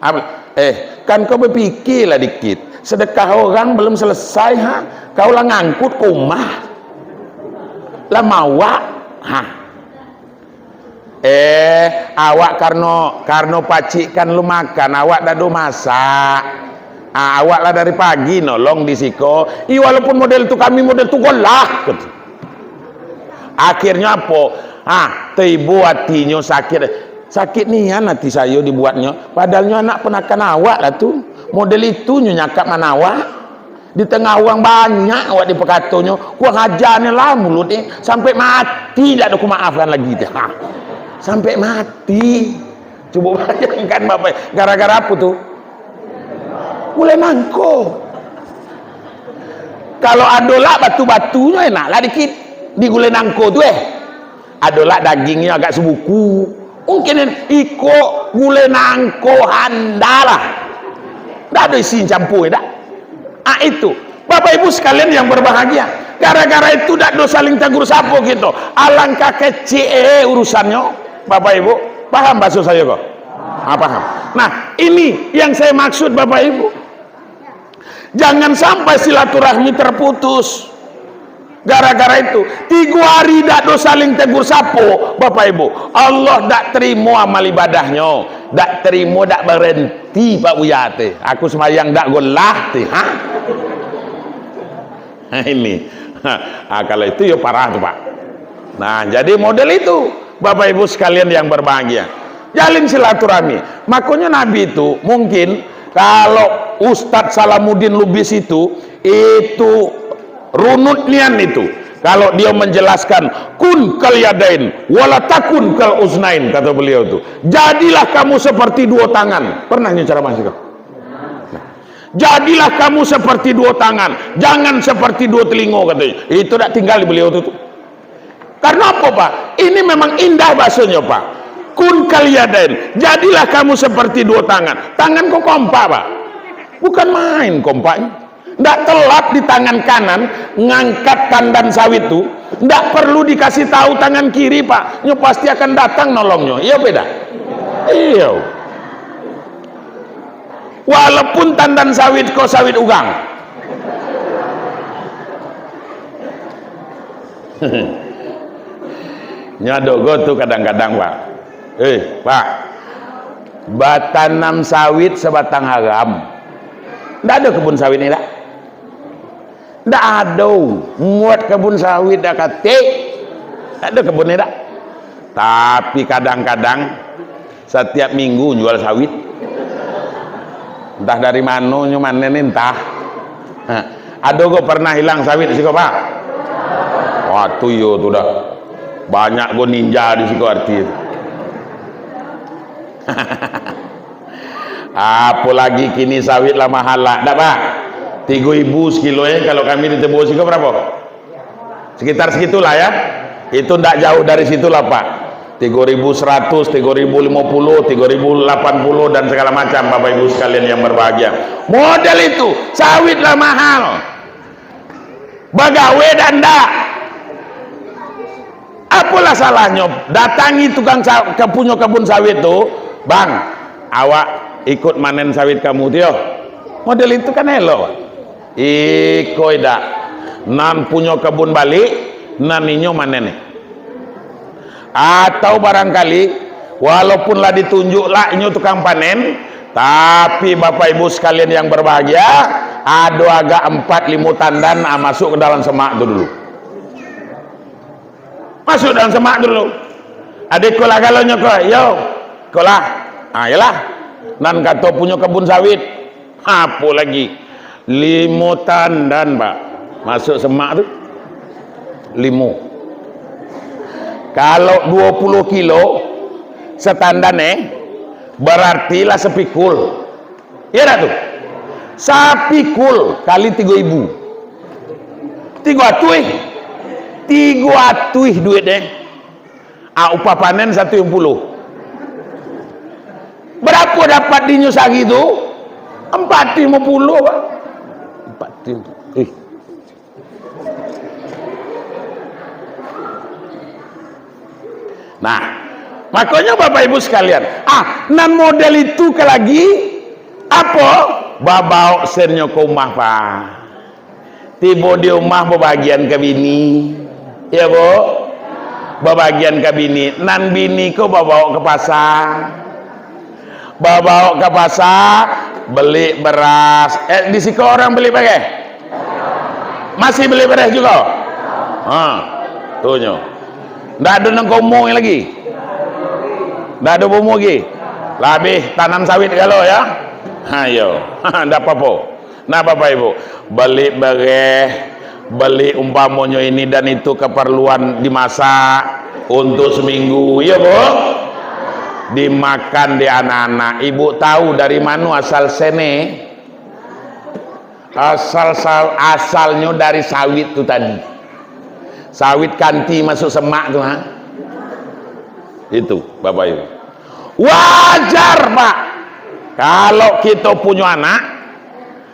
Am-, eh, kan kau bapikirlah dikit. Sedekah orang belum selesai, ha? Kau lah ngangkut ka umah. Lah mawak, ha? Eh, awak karno, karno pacik kan lu makan, awak dak ado masak. Ah, awak lah dari pagi nolong di siko. Ih, walaupun model tu kami model tu golah, kata. Akhirnyo apo? Ah, tibo atinyo sakik. Sakik nian ati sayo dibuatnyo. Padahal nyo anak ponakan awak lah tu. Model itu nyo nyakap mano awak. Di tangah urang banyak awak dipakatonyo. Kurang aja ni lah mulut ni. Sampai mati dak ado kumaafkan lagi tu. Ha. Sampai mati. Cubo bayangkan, Bapak. Gara-gara apo tu? Gulai nangko. Kalau ado lah batu-batunyo, enak lah dikit. Di gulai nangko tu, eh. Ado lah dagingnyo agak sabuku. Mungkin iko gulai nangko handalah. Ndak ado isi campur, ndak? Ah, itu. Bapak Ibu sekalian yang berbahagia, gara-gara itu dak ado saling tegur sapo kito. Alangkah kecik, eh, urusannyo. Bapak Ibu, paham maksud sayo ko? Ah, paham. Nah, ini yang saya maksud, Bapak Ibu. Jangan sampai silaturahmi terputus. Gara-gara itu, tigo hari dak ado saling tegur sapo, Bapak Ibu. Allah dak terimo amal ibadahnyo, dak terimo, dak berenti, Pak Buya teh. Aku sembahyang dak golah teh, ha? Nah, ini. Ha, kalau itu yo parah tu, Pak. Nah, jadi model itu, Bapak Ibu sekalian yang berbahagia. Jalin silaturahmi. Makonyo Nabi itu mungkin, kalau Ustadz Salamuddin Lubis itu, itu runut nian itu. Kalau dia menjelaskan, "Kun kal yadain, wala takun kal uznain," kata beliau tu. "Jadilah kamu seperti dua tangan." Pernah nyo ceramah siko? Nah, "Jadilah kamu seperti dua tangan, jangan seperti dua telingo," katanya. Itu dak tinggal di beliau tu, tu. Karena apa, Pak? Ini memang indah bahasanya, Pak. "Kun kal yadain, jadilah kamu seperti dua tangan." Tangan ko kompak, Pak. Bukan main kompaknya. Ndak telap di tangan kanan ngangkat tandan sawit tu, ndak perlu dikasih tahu tangan kiri, Pak. Nyo pasti akan datang nolongnyo. Iyo, beda? Iyo. Walaupun tandan sawit ko sawit urang. Nyo ado go tu kadang-kadang, Pak. Eh, Pak, batanam sawit sabatang haram. Ndak ado kebun sawit ni, dak? Ndak ado. Muat kebun sawit dak katik. Ndak ado kebun ni, dak? Tapi kadang-kadang satiap minggu jual sawit. Entah dari mano nyo manen ni, entah. Ha. Ado go pernah ilang sawit siko, Pak? Wah, tu iyo tu dah. Banyak go ninja di siko arti tu. Apolagi kini sawit lah mahal lah. Dak, Pak? Tigo ribu sekilo, eh. Kalau kami di Tebo siko berapo? Sekitar segitulah, ya. Itu ndak jauh dari situlah, Pak. Tigo ribu seratus, tigo ribu lima puluh, tigo ribu lapan puluh, dan segala macam, Bapak Ibu sekalian yang berbahagia. Model itu, sawit lah mahal. Bagawe dak ndak? Apolah salahnyo, datangi tukang sa-, ke punyo kebun sawit tu, "Bang, awak ikut manen sawit kamu tu yo." Model itu kan elok. Iko idak, nan punyo kebun balik, nan inyo manen. Atau barangkali, walaupun lah ditunjuk lah inyo tukang panen, tapi Bapak Ibu sekalian yang berbahagia, ado agak empat limo tandan, ah, masuk ke dalam semak tu dulu. Masuk dalam semak tu dulu. Ado iko lah galonyo ko, yo, iko lah. Ah, iyolah. Nan kato punyo kebun sawit. Apo lagi? Limo tandan, Pak. Masuk semak tu. Limo. Kalau dua puluh kilo setandan, eh, berarti lah sepikul. Iya dak tu? Sapikul kali tigo ribu. Tigo atuih. Tigo atuih duit, eh. Ah, upah panen satu limo puluh. Barapo dapat dinyo sahari tu? Empat limo puluh, Pak. Empat limo puluh. Eh. Nah, makonyo Bapak Ibu sekalian, ah, nan model itu ka lagi, apo? Babaok sennyo ka umah, Pak. Tibo di umah, babagian ka bini. Iyo, Bu? Babagian ka bini. Nan bini ko babaok ka pasa. Babaok ka pasa, beli beras. Eh, di siko urang beli bareh? Masih beli bareh jugo? Ha, tu nyo. Ndak ado nan ka umua lagi? Ndak ado baumua lagi? Lah abih tanam sawit galo, yo? Ha, iyo. Ndak apo-apo. Nah, Bapak Ibu, beli bareh, beli umpamonyo ini dan itu keperluan dimasak untuk seminggu, iyo, Bu? Dimakan dek anak-anak. Ibu tahu dari mano asal sene? Asal sa-, asalnyo dari sawit tu tadi. Sawit kanti masuk semak tu, ha? Itu, Bapak Ibu. Wajar, Pak. Kalau kito punyo anak,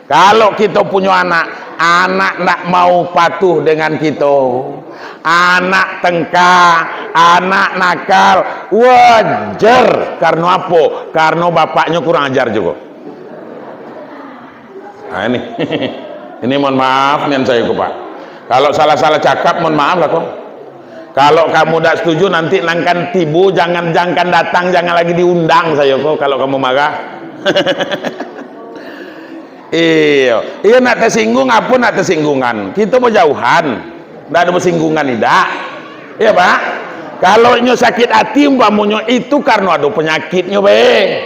kalau kito punyo anak, anak ndak mau patuh dengan kito, anak tengka, anak nakal, wajar. Kareno apo? Kareno bapaknyo kurang ajar jugo. Nah, ini. Ini mohon maaf nian sayo ko, Pak. Kalau salah-salah cakap, mohon maaf lah ko. Kalau kamu dak setuju, nanti nan kan tibo, jangan, jangan datang, jangan lagi diundang sayo ko, kalau kamu marah. Iyo. Iyo, nak tasinggung, apo nak tasinggungan? Kito bajauhan. Ndak ado basinggungan idak. Iyo, Pak? Kalau inyo sakik ati, umpamonyo, itu kareno ado panyakiknyo bae.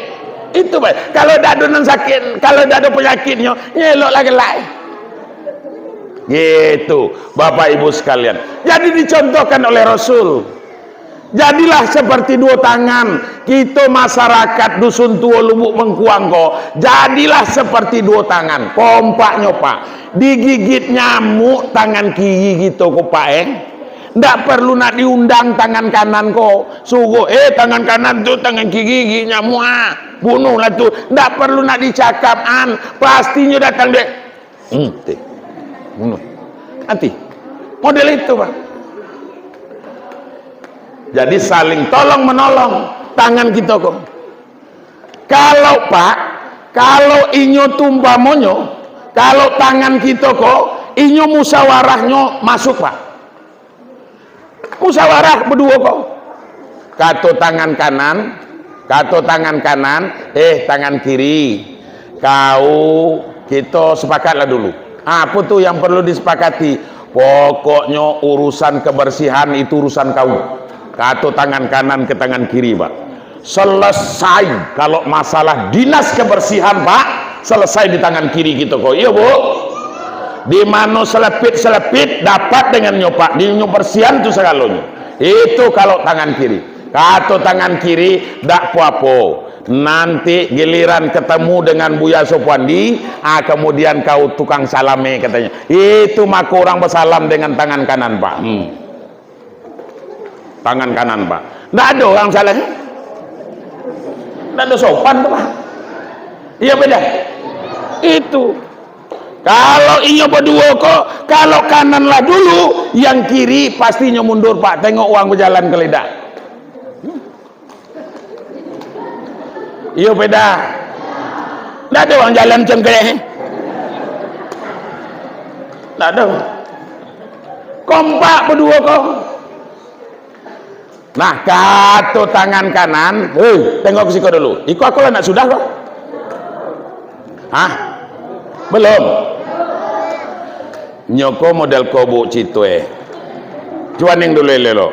Itu bae. Kalau dak ado nan sakik, kalau dak ado panyakiknyo, nyo elok lah galak. Gitu, Bapak Ibu sekalian. Jadi dicontohkan oleh Rasul. Jadilah seperti duo tangan. Kito masyarakat Dusun Tuo Lubuk Bengkuang ko, jadilah seperti duo tangan. Kompaknyo, Pak. Digigit nyamuk tangan kiri kito ko, Pak, eh. Ndak perlu nak diundang tangan kanan ko. Suruh, "Eh, tangan kanan tu, tangan kiri gigit nyamuk, ah. Bunuhlah tu." Ndak perlu nak dicakap, an. Pastinyo datang dek Hmm, ti. Bunuh. Mati. Model itu, Pak. Jadi, saling tolong menolong tangan kito ko. Kalau, Pak, kalau inyo tu umpamonyo, kalau tangan kito ko, inyo musawarahnyo masuk, Pak. Musyawarah baduo ko. Kato tangan kanan, kato tangan kanan, eh, tangan kiri. Kau, kito sepakatlah dulu. Apo tu yang perlu disepakati? Pokoknyo urusan kebersihan itu urusan kau. Kato tangan kanan ke tangan kiri, Pak. Selesai, kalau masalah dinas kebersihan, Pak, selesai di tangan kiri kito ko. Iyo, Bu? Di mano selepit-selepit dapat dengan nyo, Pak, di nyo bersihan tu sagalonyo. Itu kalau tangan kiri. Kato tangan kiri, dak apo-apo. Nanti giliran ketemu dengan Buya Sopuandi, ah, kemudian kau tukang salame, katanya. Itu mako urang basalam dengan tangan kanan, Pak. Hmm. Tangan kanan, Pak. Ndak ado urang salah. Ndak ado sopan tu, Pak. Iyo, beda. Itu. Kalau inyo baduo ko, kalau kanan lah dulu, yang kiri pasti inyo mundur, Pak. Tengok urang bajalan ka lidah. Iyo, beda. Ndak ado urang jalan cengkeh. Ndak ado. Kompak baduo ko. Nah, kato tangan kanan, "Hei, tengok ka siko dulu. Iko aku lah nak sudah ko." Hah? Belum? Nyo ko model ko, Bu, cito e. Cubo neng dulu elok.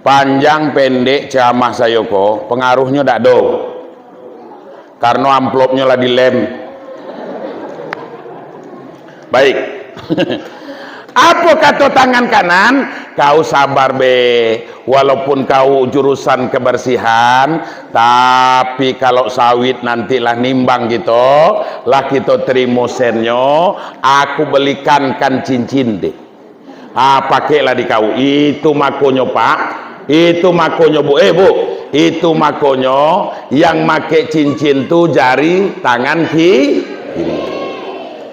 Panjang pendek ceramah sayo ko, pengaruhnyo dak ado. Karno amplopnyo lah dilem. Baik. Apo kato tangan kanan? Kau sabar be. Walaupun kau jurusan kebersihan, tapi kalau sawit nanti lah nimbang kito, lah kito terimo sennyo, aku belikan kan cincin deh. Ah, pakeklah di kau. Itu makonyo, Pak. Itu makonyo, Bu. Eh, Bu. Itu makonyo yang make cincin tu jari tangan ki-, kiri.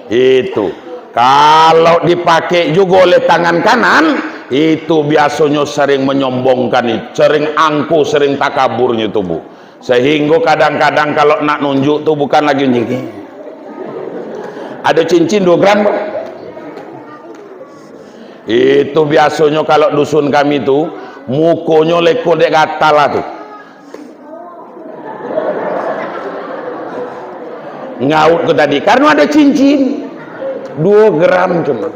Itu. Kalau dipakai juga oleh tangan kanan, itu biasonyo sering menyombongkan, sering angkuh, sering takaburnyo tu, Bu. Sehinggo kadang-kadang kalau nak nunjuk tu bukan lagi nunjuk. Ado cincin duo gram, Pak. Itu biasonyo kalau dusun kami tu, mukonyo leko dek gatal lah tu. Ngaut ko tadi, karno ado cincin. Duo gram cuma.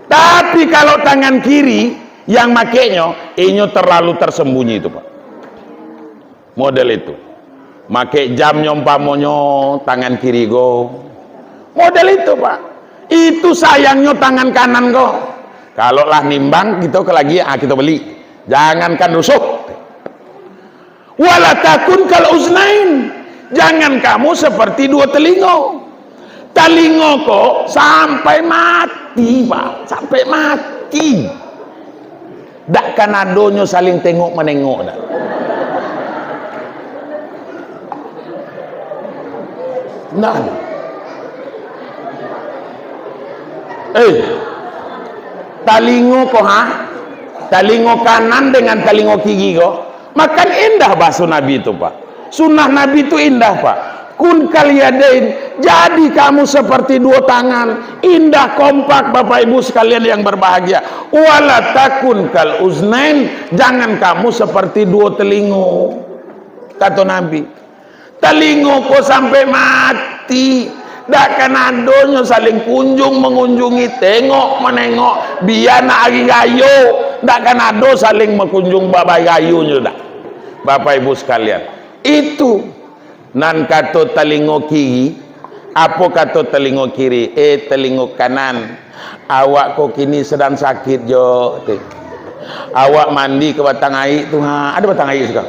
Tapi kalau tangan kiri yang makeknyo, inyo terlalu tersembunyi tu, Pak. Model itu. Makek jamnyo umpamonyo tangan kiri ko. Model itu, Pak. Itu sayangnyo tangan kanan ko. Kalau lah nimbang, kito ke lagi, ah, kito beli. Jangankan rusuh. Wala takun kal uznain. Jangan kamu seperti duo telingo. Talingo ko sampai mati, Pak. Sampai mati. Dak kan adonyo saling tengok manengok dak. Nah. Eh, talingo ko, ha? Talingo kanan dengan talingo kiri ko. Makan indah bahaso Nabi tu, Pak. Sunnah Nabi tu indah, Pak. Kun kal yadain, jadi kamu seperti duo tangan. Indah, kompak, Bapak Ibu sekalian yang berbahagia. Wala takun kal uznain, jangan kamu seperti duo telingo. Kato Nabi, talingo ko sampai mati. Dak kan adonyo saling kunjung mangunjungi, tengok manengok, bia nak ari rayo, dak kan ado saling bakunjung ba-, barayo nyo dak. Bapak Ibu sekalian, itu nan kato talingo kiri. Apo kato talingo kiri? Eh, talingo kanan, awak ko kini sadang sakit jo, ti. Awak mandi ka batang aik tu, ha, ado batang aik siko?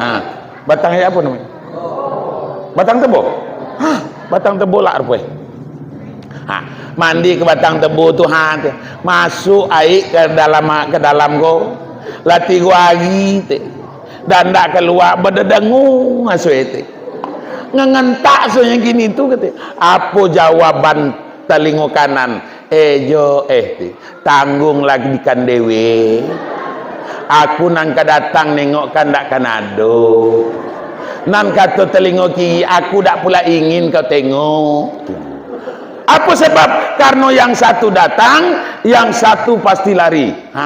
Ha, batang aik apo namonyo? Batang tebo? Ha, batang tebo lah rupo e. Ha, mandi ka batang tebo tu, ha, ti. Masuak aik ka dalam, ka dalam ko. Lah tigo ari, ti. Dan ndak kalua, badedangu asuah e, ti. Ngangantak asuah e kini tu, kato. Apo jawaban talingo kanan? Eh, jo, eh, ti. Tangguanglah di kan dewek. Aku nan ka datang nengok kan dak kan ado. Nan kato talingo kiri, aku dak pula ingin kau tengok. Apo sabab? Karno yang satu datang, yang satu pasti lari. Ha?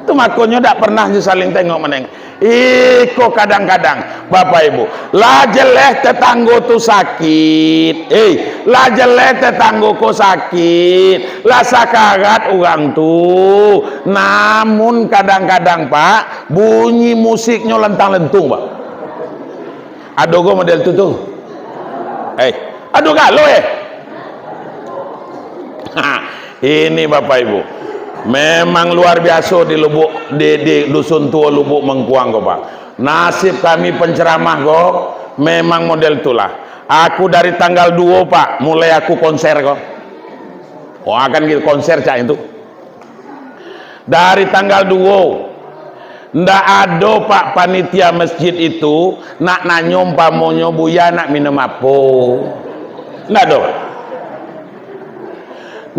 Tu makonyo dak pernah jo saling tengok manengok. Iko kadang-kadang, Bapak Ibu, lah jeleh tetanggo tu sakit. Eh, lah jeleh tetanggo ko sakit. Lah sakarat urang tu. Namun kadang-kadang, Pak, bunyi musiknyo lantang-lantung, Pak. Ado go model tu, tu. Eh, ado galo, eh. Ha, ini Bapak Ibu. Memang luar biaso di Lubuk, di, di Dusun Tuo Lubuk Mengkuang ko, Pak. Nasib kami penceramah ko memang model itulah. Aku dari tanggal duo, Pak, mulai aku konser ko. Oh, akan gitu konser cak itu. Dari tanggal duo, ndak ado, Pak, panitia masjid itu nak nanyo umpamonyo buya nak minum apo. Ndak ado.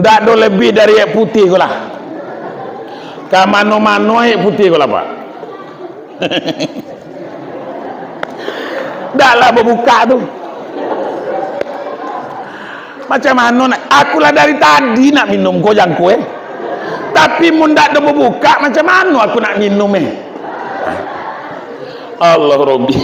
Ndak ado lebih dari aek putih ko lah. Ka mano-mano aek putih ko lah, Pak. Ndak lah babukak tu. Macam mano nak? Aku lah dari tadi nak minum ko jangko, eh. Tapi mun ndak ado babukak, macam mano aku nak minum, eh? Allah Robbi.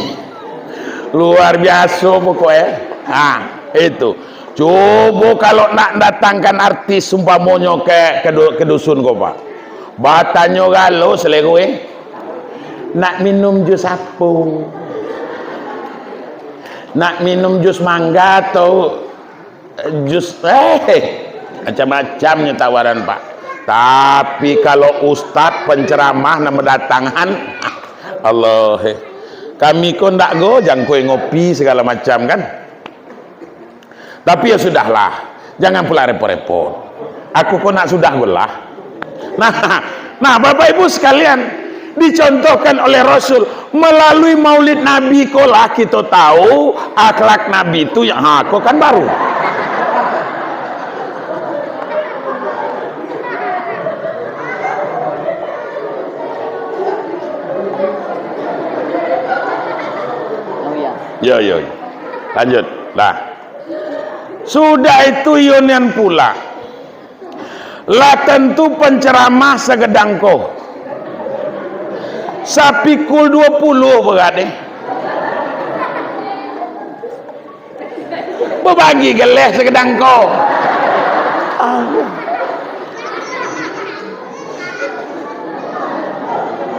Luar biaso pokok, eh. Ha, itu. Cubo kalau nak datangkan artis umpamonyo ke, ke du-, ke dusun ko, Pak. Batanyo galo selero, eh. Nak minum jus apo? Nak minum jus mangga atau jus, eh, macam-macam nyo tawaran, Pak. Tapi kalau ustad penceramah nan badatangan, Allah, eh. Kami ko ndak go jangkoi ngopi segala macam, kan. Tapi ya sudahlah, jangan pula repot-repot. Aku ko nak sudah belah. Nah, nah, Bapak Ibu sekalian, dicontohkan oleh Rasul, melalui Maulid Nabi ko lah kito tahu akhlak Nabi tu yang, ha, ko kan baru. Yo, yo, yo. Lanjut. Lah. Sudah itu iyo nian pula. Lah tantu pancaramah sagadang ko. Sapikul duo puluah barat deh. Babagi galeh sagadang ko.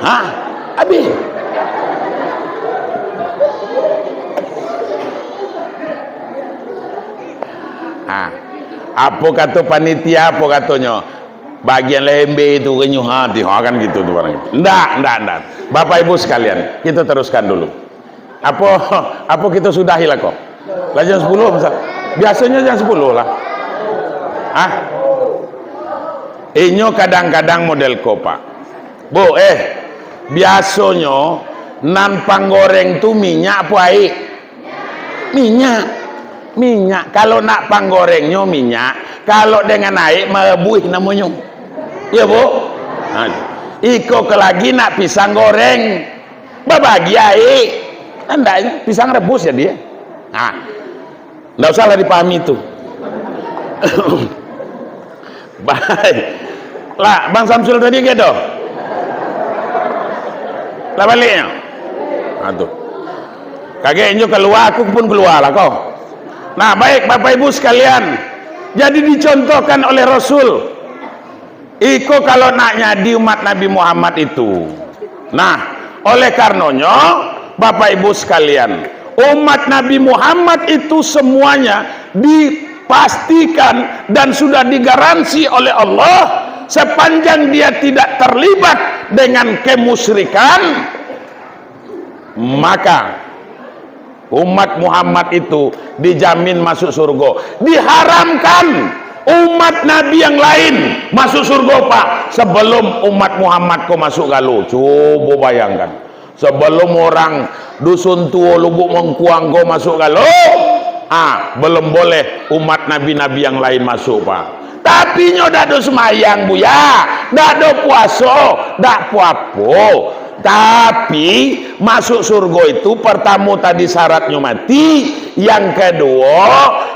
Ha? Abih. Ha. Apo kato panitia, apo katonyo? Bagian lembe tu renyuh hati. Ha, kan gitu tu barang. Ndak, ndak, ndak. Bapak Ibu sekalian, kita teruskan dulu. Apo, apo kito sudahi lah ko? Lah jam sapuluah misal. Biasonyo jam sapuluah lah. Hah? Inyo kadang-kadang model ko, Pak. Bu, eh, biasonyo nan panggoreng tu minyak apo aek? Minyak. Minyak. Kalau nak panggorengnyo minyak, kalau dengan aek marebuih namonyo. Iyo, Bu? Ha. Iko ko lagi nak pisang goreng. Babagi aek. Andaknyo pisang rebus jadi, eh. Ha. Ndak usahlah dipahami tu. Baik. Lah, Bang Samsul tadi ke doh? Lah baliknyo? Ha, tu. Kagek inyo kalua, aku pun kalua lah ko. Nah, baik, Bapak Ibu sekalian. Jadi dicontohkan oleh Rasul. Iko kalau nak nyadi umat Nabi Muhammad itu. Nah, oleh karenonyo, Bapak Ibu sekalian, umat Nabi Muhammad itu semuanya dipastikan dan sudah digaransi oleh Allah, sepanjang dia tidak terlibat dengan kemusyrikan, maka umat Muhammad itu dijamin masuk surgo. Diharamkan umat Nabi yang lain masuk surgo, Pak, sebelum umat Muhammad ko masuk galo. Cubo bayangkan. Sebelum orang Dusun Tuo Lubuk Mengkuang ko masuk galo, ah, belum boleh umat nabi-nabi yang lain masuk, Pak. Tapi nyo dak ado sumayang, Buya, dak ado puaso, dak apo-apo. Tapi, masuk surgo itu, pertamo tadi syaratnyo mati, yang kedua,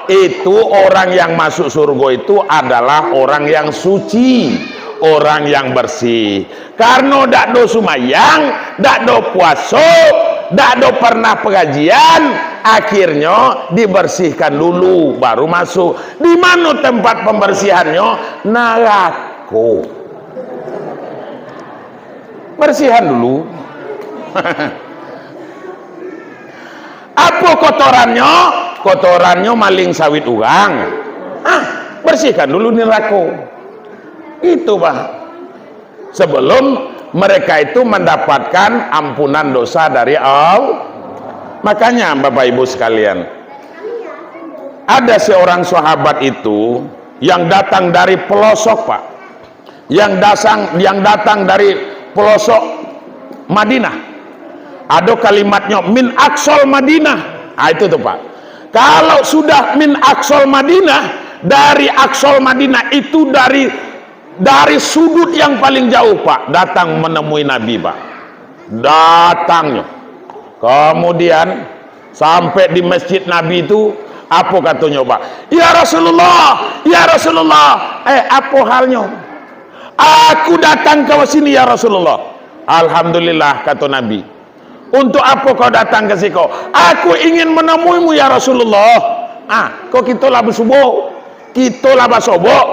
itu orang yang masuk surgo itu adalah orang yang suci, orang yang bersih. Karno dak ado sumayang, dak ado puaso, dak ado pernah pengajian, akhirnyo dibersihkan dulu, baru masuk. Di mano tempat pembersihannyo? Narako. Bersihan dulu. Apo kotorannyo? Kotorannyo maling sawit urang. Ah, bersihkan dulu narako. Itu, Pak. Sebelum mereka itu mendapatkan ampunan dosa dari Allah. Makanya, Bapak Ibu sekalian, ada seorang sahabat itu, Yang datang dari pelosok, Pak. Yang datang, yang datang dari pelosok Madinah. Ado kalimatnyo, "Min aqsal Madinah." Ah, itu tu, Pak. Kalau sudah min aqsal Madinah, dari aqsal Madinah itu dari, dari sudut yang paling jauh, Pak, datang menemui Nabi, Pak. Datangnyo. Kemudian, sampai di masjid Nabi tu, apo katonyo, Pak? "Ya Rasulullah, ya Rasulullah, eh, apo halnyo? Aku datang ka sini, ya Rasulullah." "Alhamdulillah," kato Nabi. "Untuk apo kau datang ka siko?" "Aku ingin menemuimu, ya Rasulullah." "Ah, kok kito lah basubo, kito lah basobok.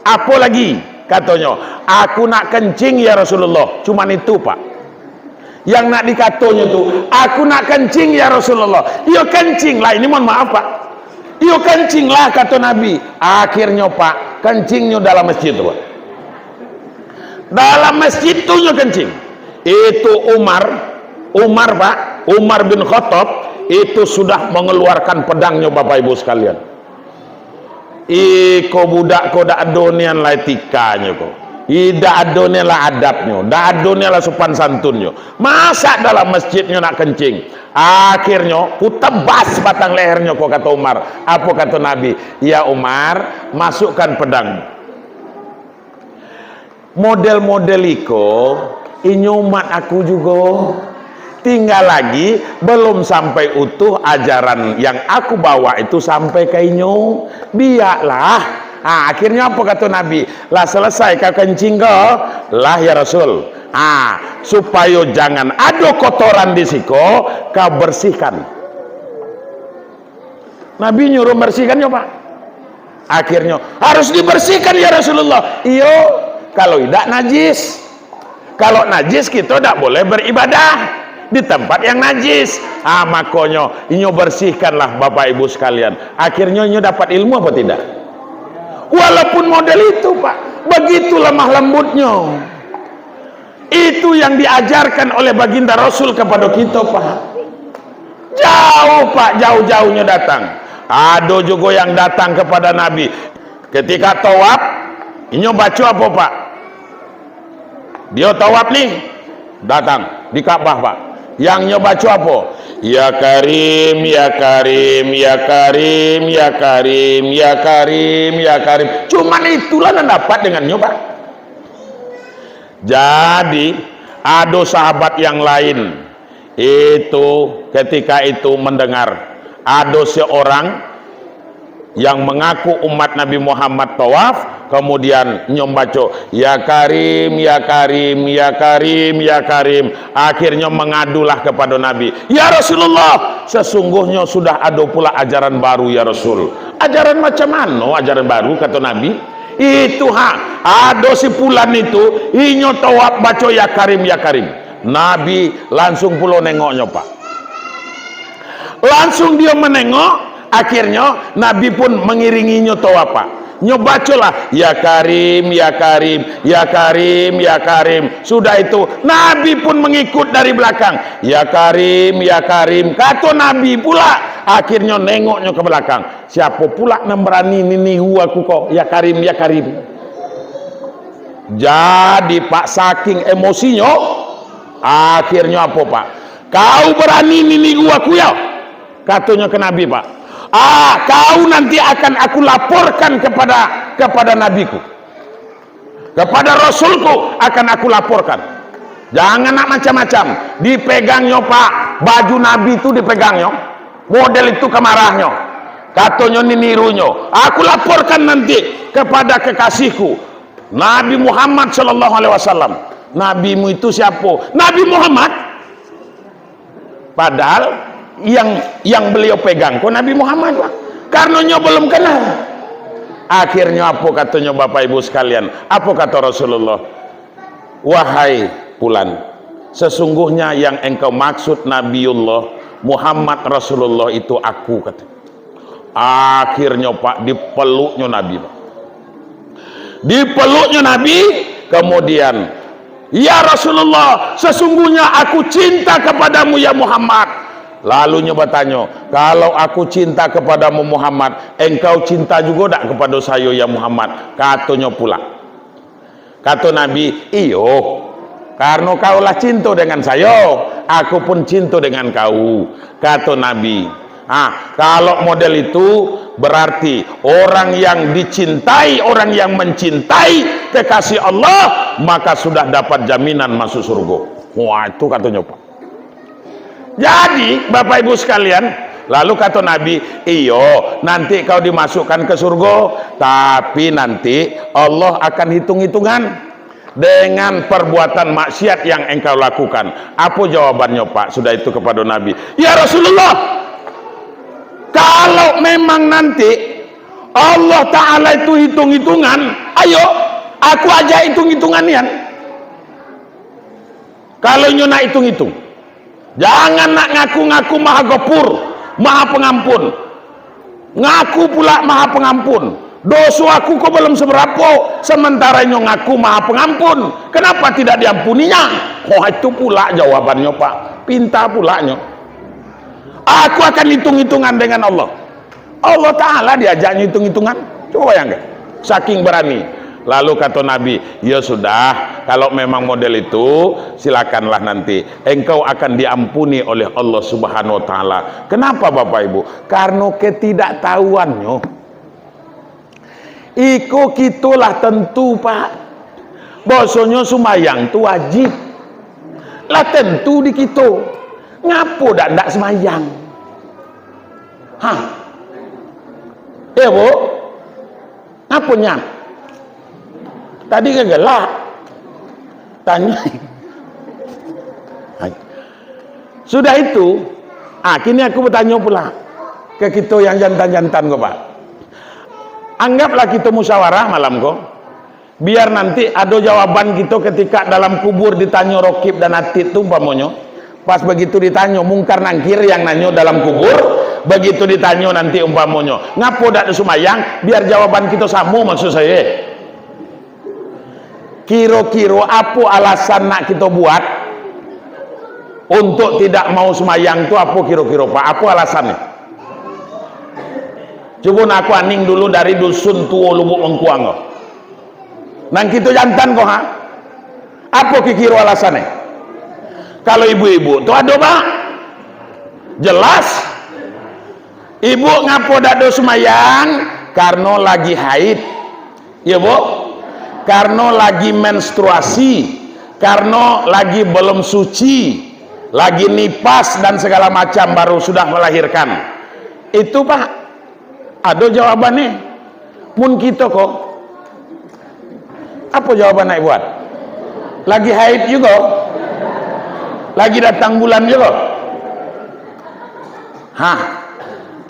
Apo lagi?" katonyo. "Aku nak kencing, ya Rasulullah." Cuman itu, Pak. Yang nak dikatonyo tu, "Aku nak kencing, ya Rasulullah." "Iyo, kencinglah." Ini mohon maaf, Pak. "Iyo, kencinglah," kato Nabi. Akhirnyo, Pak, kencingnyo dalam masjid tu, Pak. Dalam masjid tu nyo kencing. Itu Umar, Umar, Pak, Umar bin Khattab, itu sudah mengeluarkan pedangnyo, Bapak Ibu sekalian. Iko budak ko dak ado nian lah etikanyo ko. Dak ado nian lah adabnyo, dak ado nian lah sopan santunnyo. Masak dalam masjidnyo nak kencing. Akhirnyo, kutebas batang lehernyo ko, kato Umar. Apo kato Nabi? "Ya Umar, masukkan pedang." Model-model iko, inyo umat aku jugo. Tingga lagi, belum sampai utuh ajaran yang aku bawa itu sampai ka inyo. Biaklah. Ha, akhirnyo apo kato Nabi? "Lah selesai ka kencing ko?" "Lah, ya Rasul." "Ha, supayo jangan ado kotoran di siko, ka bersihkan." Nabi nyuruh membersihkannyo, Pak. Akhirnyo, "Harus dibersihkan, ya Rasulullah." "Iyo, kalau idak najis. Kalau najis, kito dak boleh beribadah di tempat yang najis." Ah, makonyo, inyo bersihkanlah, Bapak Ibu sekalian. Akhirnyo, inyo dapat ilmu apa tidak? Walaupun model itu, Pak, begitu lemah lembutnyo. Itu yang diajarkan oleh Baginda Rasul kepada kita, Pak. Jauh, Pak, jauh-jauhnyo datang. Ado jugo yang datang kepada Nabi. Ketika tawaf, inyo baco apo, Pak? Dio tawaf ni, datang di Ka'bah, Pak. Yang nyo baco apo? "Ya Karim, ya Karim, ya Karim, ya Karim, ya Karim, ya Karim." Cuman itulah nan dapat dengan nyo, Pak. Jadi, ado sahabat yang lain, itu ketika itu mendengar, ado seorang yang mengaku umat Nabi Muhammad tawaf, kemudian nyo baco, "Ya Karim, ya Karim, ya Karim, ya Karim." Akhirnyo mengadulah kepada Nabi, "Ya Rasulullah, sesungguhnyo sudah ado pula ajaran baru, ya Rasul." "Ajaran macam mano ajaran baru?" kato Nabi. "Itu ha, ado si pulan itu, inyo tawaf baco, 'Ya Karim, ya Karim.'" Nabi langsung pulo nengoknyo, Pak. Langsung dio manengok, akhirnyo Nabi pun mangiringinyo tawaf, Pak. Nyo bacolah, "Ya Karim, ya Karim, ya Karim, ya Karim." Sudah itu, Nabi pun mangikut dari balakang, "Ya Karim, ya Karim." Kato Nabi pula, akhirnyo nengoknyo ka balakang. "Siapo pula nan barani niniru aku ko, ya Karim, ya Karim?" Jadi, Pak, saking emosinyo, akhirnyo apo, Pak? "Kau barani niniru aku, yo?" katonyo ka Nabi, Pak. "Ah, kau nanti akan aku laporkan kepada, kepada Nabiku. Kepada Rasulku akan aku laporkan." Jangan nak macam-macam. Dipegangnyo, Pak. Baju Nabi tu dipegangnyo. Model itu kamarahnyo. Katonyo ninirunyo, "Aku laporkan nanti kepada kekasihku, Nabi Muhammad sallallahu alaihi wasallam." Nabimu itu siapo? Nabi Muhammad. Padahal yang, yang beliau pegang ko Nabi Muhammad, Pak. Karena nyo belum kenal. Akhirnyo apo katonyo, Bapak Ibu sekalian? Apo kato Rasulullah? "Wahai pulan, sesungguhnya yang engkau maksud Nabiullah Muhammad Rasulullah itu aku," kato. Akhirnyo, Pak, dipeluknyo Nabi, Pak. Dipeluknyo Nabi, kemudian, "Ya Rasulullah, sesungguhnya aku cinta kepadamu, ya Muhammad. Lalu nyo batanyo, "Kalau aku cinta kepadamu Muhammad, engkau cinta jugo dak kepada sayo ya Muhammad?" Katonyo pula. Kato Nabi, "Iyo, karano kau lah cinto dengan sayo, aku pun cinto dengan kau." Kato Nabi, "Ah, kalau model itu, berarti orang yang dicintai, orang yang mencintai kekasih Allah, maka sudah dapat jaminan masuk surga." Wah, itu katonyo, Pak. Jadi, Bapak Ibu sekalian, lalu kato Nabi, "Iyo, nanti kau dimasukkan ke surga, tapi nanti Allah akan hitung-hitungan dengan perbuatan maksiat yang engkau lakukan." Apo jawabannyo, Pak, sudah itu kepada Nabi? "Ya Rasulullah, kalau memang nanti Allah Ta'ala itu hitung-hitungan, ayo, aku ajak hitung-hitungan nian." Kalau inyo nak hitung-hitung, jangan nak ngaku-ngaku Maha Ghafur, Maha Pengampun. Ngaku pula Maha Pengampun. Doso aku ko balum sabarapo, samantaro inyo ngaku Maha Pengampun. Kenapa tidak diampuninya? Oh, itu pula jawabannyo, Pak. Pinta pula nyo. Aku akan hitung-hitungan dengan Allah. Allah Ta'ala diajaknyo hitung-hitungan. Cubo bayangkan. Saking barani. Lalu kato Nabi, "Ya sudah, kalau memang model itu, silakanlah nanti. Engkau akan diampuni oleh Allah Subhanahu wa Ta'ala." Kenapa, Bapak Ibu? Karena ketidaktahuannyo. Iko kito lah tentu, Pak. Bahwasonyo sumbayang tu wajib. Lah tentu di kito. Ngapo dak, ndak sumbayang? Hah? Ya, Bu? Ngapo nyo? Tadi kan galak. Tanyo. Hai. Sudah itu, ah, kini aku batanyo pula ka kito yang jantan-jantan ko, Pak. Anggaplah kito musyawarah malam ko. Biar nanti ado jawaban kito ketika dalam kubur ditanyo Rokib dan Atid tu umpamonyo. Pas begitu ditanyo, Mungkar Nangkir yang nanyo dalam kubur, begitu ditanyo nanti umpamonyo, "Ngapo dak sumbayang?" Biar jawaban kito samo, maksud sayo. Kiro-kiro apo alasan nak kito buat untuk tidak mau sumbayang tu, apo kiro-kiro, Pak? Apo alasannyo? Cubo nak aku aning dulu dari dusun tuo Lubuk Mengkuang ko. Nan kito jantan ko, ha? Apo kikiro alasannyo? Kalau ibu-ibu tu ado, Pak. Jelas. Ibu ngapo dak ado sumayang? Karno lagi haid. Ya, Bu? Karno lagi menstruasi. Karno lagi belum suci. Lagi nipas dan segala macam, baru sudah melahirkan. Itu, Pak. Ado jawabannyo. Mun kito ko, apo jawaban nak buat? Lagi haid jugo? Lagi datang bulan jugo? Hah?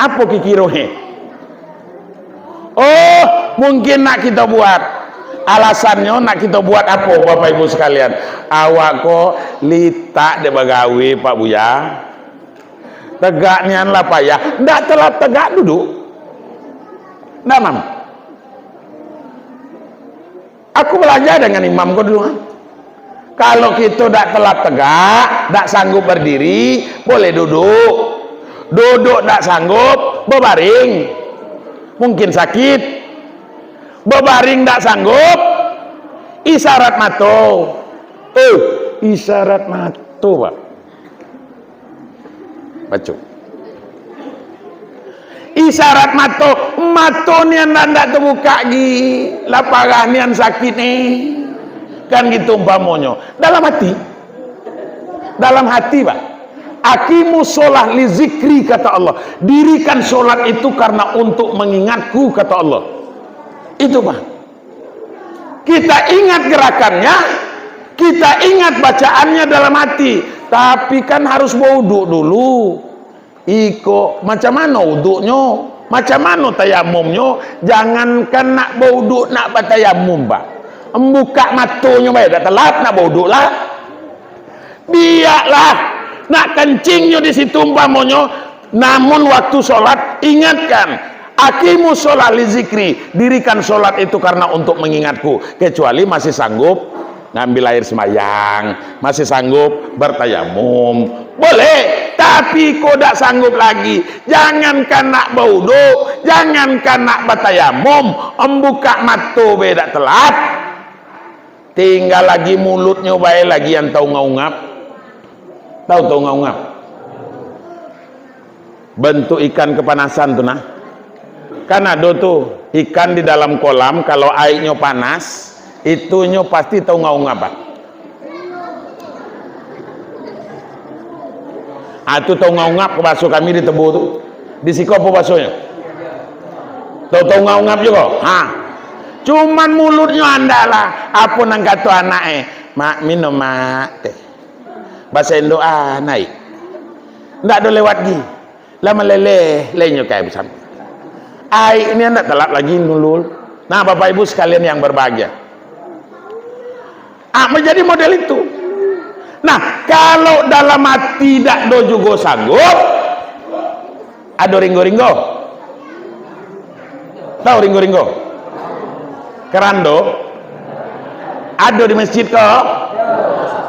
Apo kikiro he? Oh, mungkin nak kito buat. Alasannyo nak kito buat apo, Bapak Ibu sekalian? Awak ko litak dek bagawe, Pak Buya. Tegak nian lah payah. Ndak telat tegak, duduk. Ndak, Mam? Aku belajar dengan imam ko dulu, ha. Kalau kito dak telat tegak, dak sanggup berdiri, boleh duduk. Duduk dak sanggup, bebaring. Mungkin sakit. Bebaring dak sanggup, isyarat mato. Eh, isyarat mato, Pak. Baco. Isyarat mato, mato nian ndak, ndak tabukak gi, lah parah nian sakit ni. Kan gitu umpamonyo. Dalam hati. Dalam hati, Pak. "Aqimus sholah li zikri," kata Allah. "Dirikan sholat itu karena untuk mengingatku," kata Allah. Itu, Pak. Kita ingat gerakannya, kita ingat bacaannya dalam hati. Tapi kan harus bauduk dulu. Iko, macam mano uduknyo? Macam mano tayamumnyo? Jangankan nak bauduk, nak batayamum, Pak. Mbukak matonyo bae, dak telat nak bauduk lah. Biaklah, nak kencing nyo di situ umpamonyo, namun waktu sholat, ingatkan, "Aqimus sholat li zikri," dirikan sholat itu karena untuk mengingatku, kecuali masih sanggup ngambil air sembahyang, masih sanggup bertayamum, boleh, Tapi ko dak sanggup lagi, jangankan nak baudu, jangankan nak batayamum, membukak mato be dak telat. Tingga lagi mulutnyo bae lagi yang taungap-ungap. Tahu taungap-ungap? Bentuk ikan kepanasan tu nah. Kan ado tu ikan di dalam kolam, kalau aiknyo panas, itunyo pasti taungap-ungap, Pak. Ah, tu taungap-ungap, bahaso kami di Tebo tu. Di siko apo bahasonyo? Tau taungap-ungap jugo? Ha. Cuman mulutnyo andak lah. Apo nan kato anak eh? "Mak, minum, Mak," teh. Basendok ah, naik. Ndak ado lewat gi. Lah maleleh, lah inyo kai basamo. Aik ni ndak telat lagi nulul. Nah, Bapak Ibu sekalian yang berbahagia. Ah, menjadi model itu. Nah, kalau dalam ati dak do jugo sanggup, ado ringgo-ringgo. Tahu ringgo-ringgo? Kerando. Ado di masjid ko?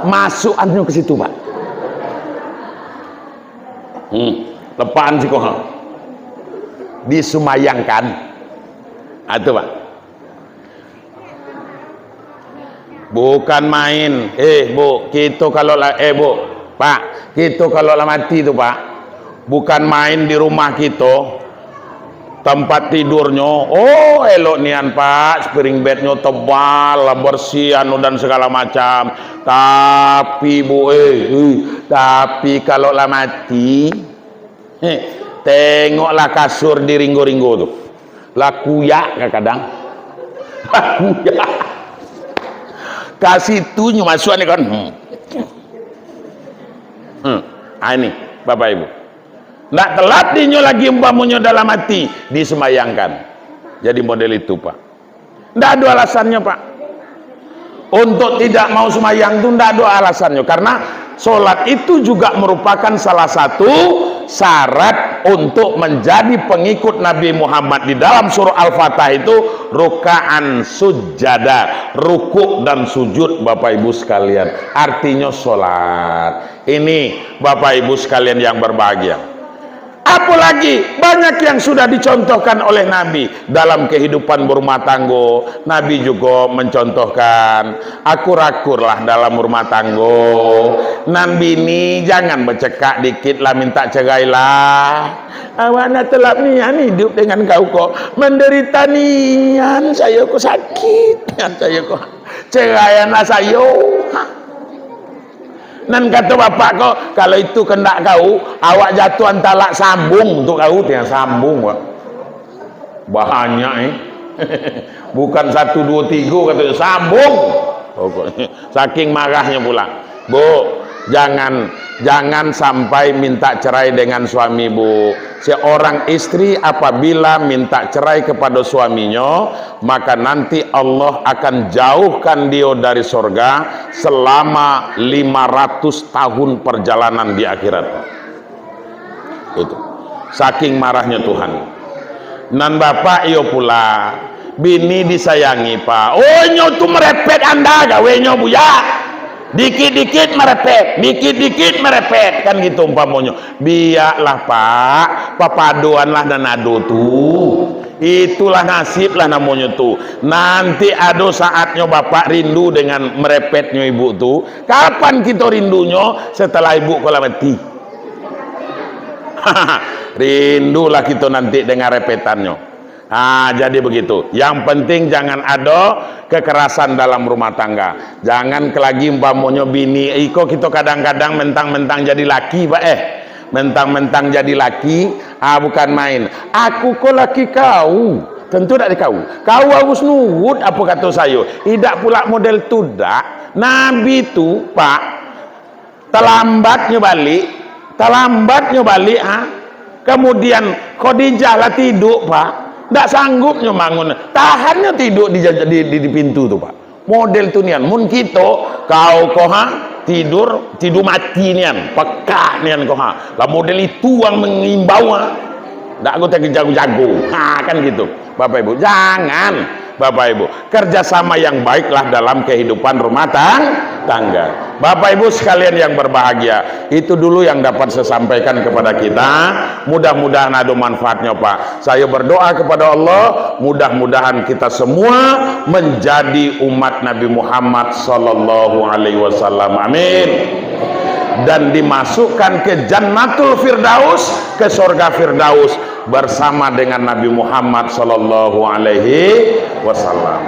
Masuk anu ke situ, Pak. Hmm, lepaan siko, ha. Disumayangkan. Ah, tu, Pak. Bukan main. Eh, Bu, kito kalau lah, eh, Bu, Pak, kito kalau lah mati tu, Pak, bukan main di rumah kito, tempat tidurnyo, oh, elok nian, Pak, spring bednyo tebal, lah bersih, anu, dan segala macam. Tapi, Bu, eh, eh, tapi kalau lah mati, Heh, tengoklah kasur di ringgo-ringgo tu. Lah kuyak kadang-kadang. Lah kuyak. Ka situ nyo masuak ni kan. Hmm. Hmm. Ah, ini, Bapak Ibu. Ndak telat dinyo lagi umpamonyo dalam ati, disembayangkan. Jadi model itu, Pak. Ndak ado alasannyo, Pak. Untuk tidak mau sumayang tu ndak ado alasannyo, karena solat itu juga merupakan salah satu syarat untuk menjadi pengikut Nabi Muhammad. Di dalam surah Al-Fatihah itu, rukaan sujada, rukuk dan sujud, Bapak Ibu sekalian, artinyo solat. Ini, Bapak Ibu sekalian yang berbahagia. Apolagi banyak yang sudah dicontohkan oleh Nabi dalam kehidupan berumah tanggo. Nabi jugo mencontohkan, akur-akurlah dalam rumah tanggo. Nan bini, jangan becekak dikit lah minta cerai lah. Awak nak telap nian hidup dengan kau ko. Menderita nian sayo ko, sakit nian sayo ko. Ceraianlah sayo. Ha. Nan kato bapak ko, kalau itu kandak kau, awak jatuahan talak sambung tu kau, tiang sambung, Pak. Banyak, eh. Bukan satu, duo, tigo, kato sambung. Pokoknyo, saking marahnyo pulang. Bu, jangan, jangan sampai minta cerai dengan suami, Bu. Seorang istri apabila minta cerai kepada suaminya, maka nanti Allah akan jauhkan dia dari sorga selama lima ratus tahun perjalanan di akhirat. Itu. Saking marahnya Tuhan. Nan bapak iyo pula, bini disayangi, Pak. Oh, inyo tu merepet anda gawenyo, Buya. Dikit-dikit merepet, dikit-dikit merepet, kan gitu umpamonyo. Biaklah, Pak, papadoanlah nan ado tu. Itulah nasib lah namonyo tu. Nanti ado saatnyo bapak rindu dengan merepetnyo ibu tu. Kapan kito rindunyo? Setelah ibu ko lah mati. Rindulah kito nanti dengan repetannyo. Ha, jadi begitu. Yang penting jangan ado kekerasan dalam rumah tangga. Jangan ke lagi umpamonyo bini, iko kito kadang-kadang mentang-mentang jadi laki, Pak, eh. Mentang-mentang jadi laki, ah, bukan main. Aku ko laki kau. Tentu dak di kau. Kau harus nurut apo kato sayo. Idak pula model tu, dak. Nabi tu, Pak, talambatnyo balik, talambatnyo balik, ha. Kemudian Khadijah lah tiduk, Pak. Ndak sanggupnyo bangun. Tahannyo tiduk di, di, di, di pintu tu, Pak. Model tu nian. Mun kito, kau ko, ha, tidur, tidur mati nian. Pekak nian ko, ha. Lah model itu urang mengimbau, ha. Ndak ko terjago-jago. Ha, kan gitu. Bapak Ibu, jangan. Bapak Ibu, kerjasama yang baiklah dalam kehidupan rumah tang-, tangga. Bapak Ibu sekalian yang berbahagia, itu dulu yang dapat saya sampaikan kepada kita. Mudah-mudahan ada manfaatnya, Pak. Saya berdoa kepada Allah, mudah-mudahan kita semua menjadi umat Nabi Muhammad sallallahu alaihi wasallam. Amin. Dan dimasukkan ke Jannatul Firdaus, ke surga Firdaus bersama dengan Nabi Muhammad sallallahu alaihi wasallam.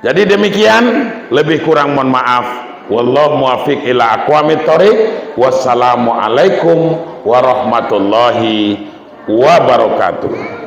Jadi demikian, lebih kurang mohon maaf. Wallahu muwaffiq ila aqwamit thoriq. Wassalamualaikum warahmatullahi wabarakatuh.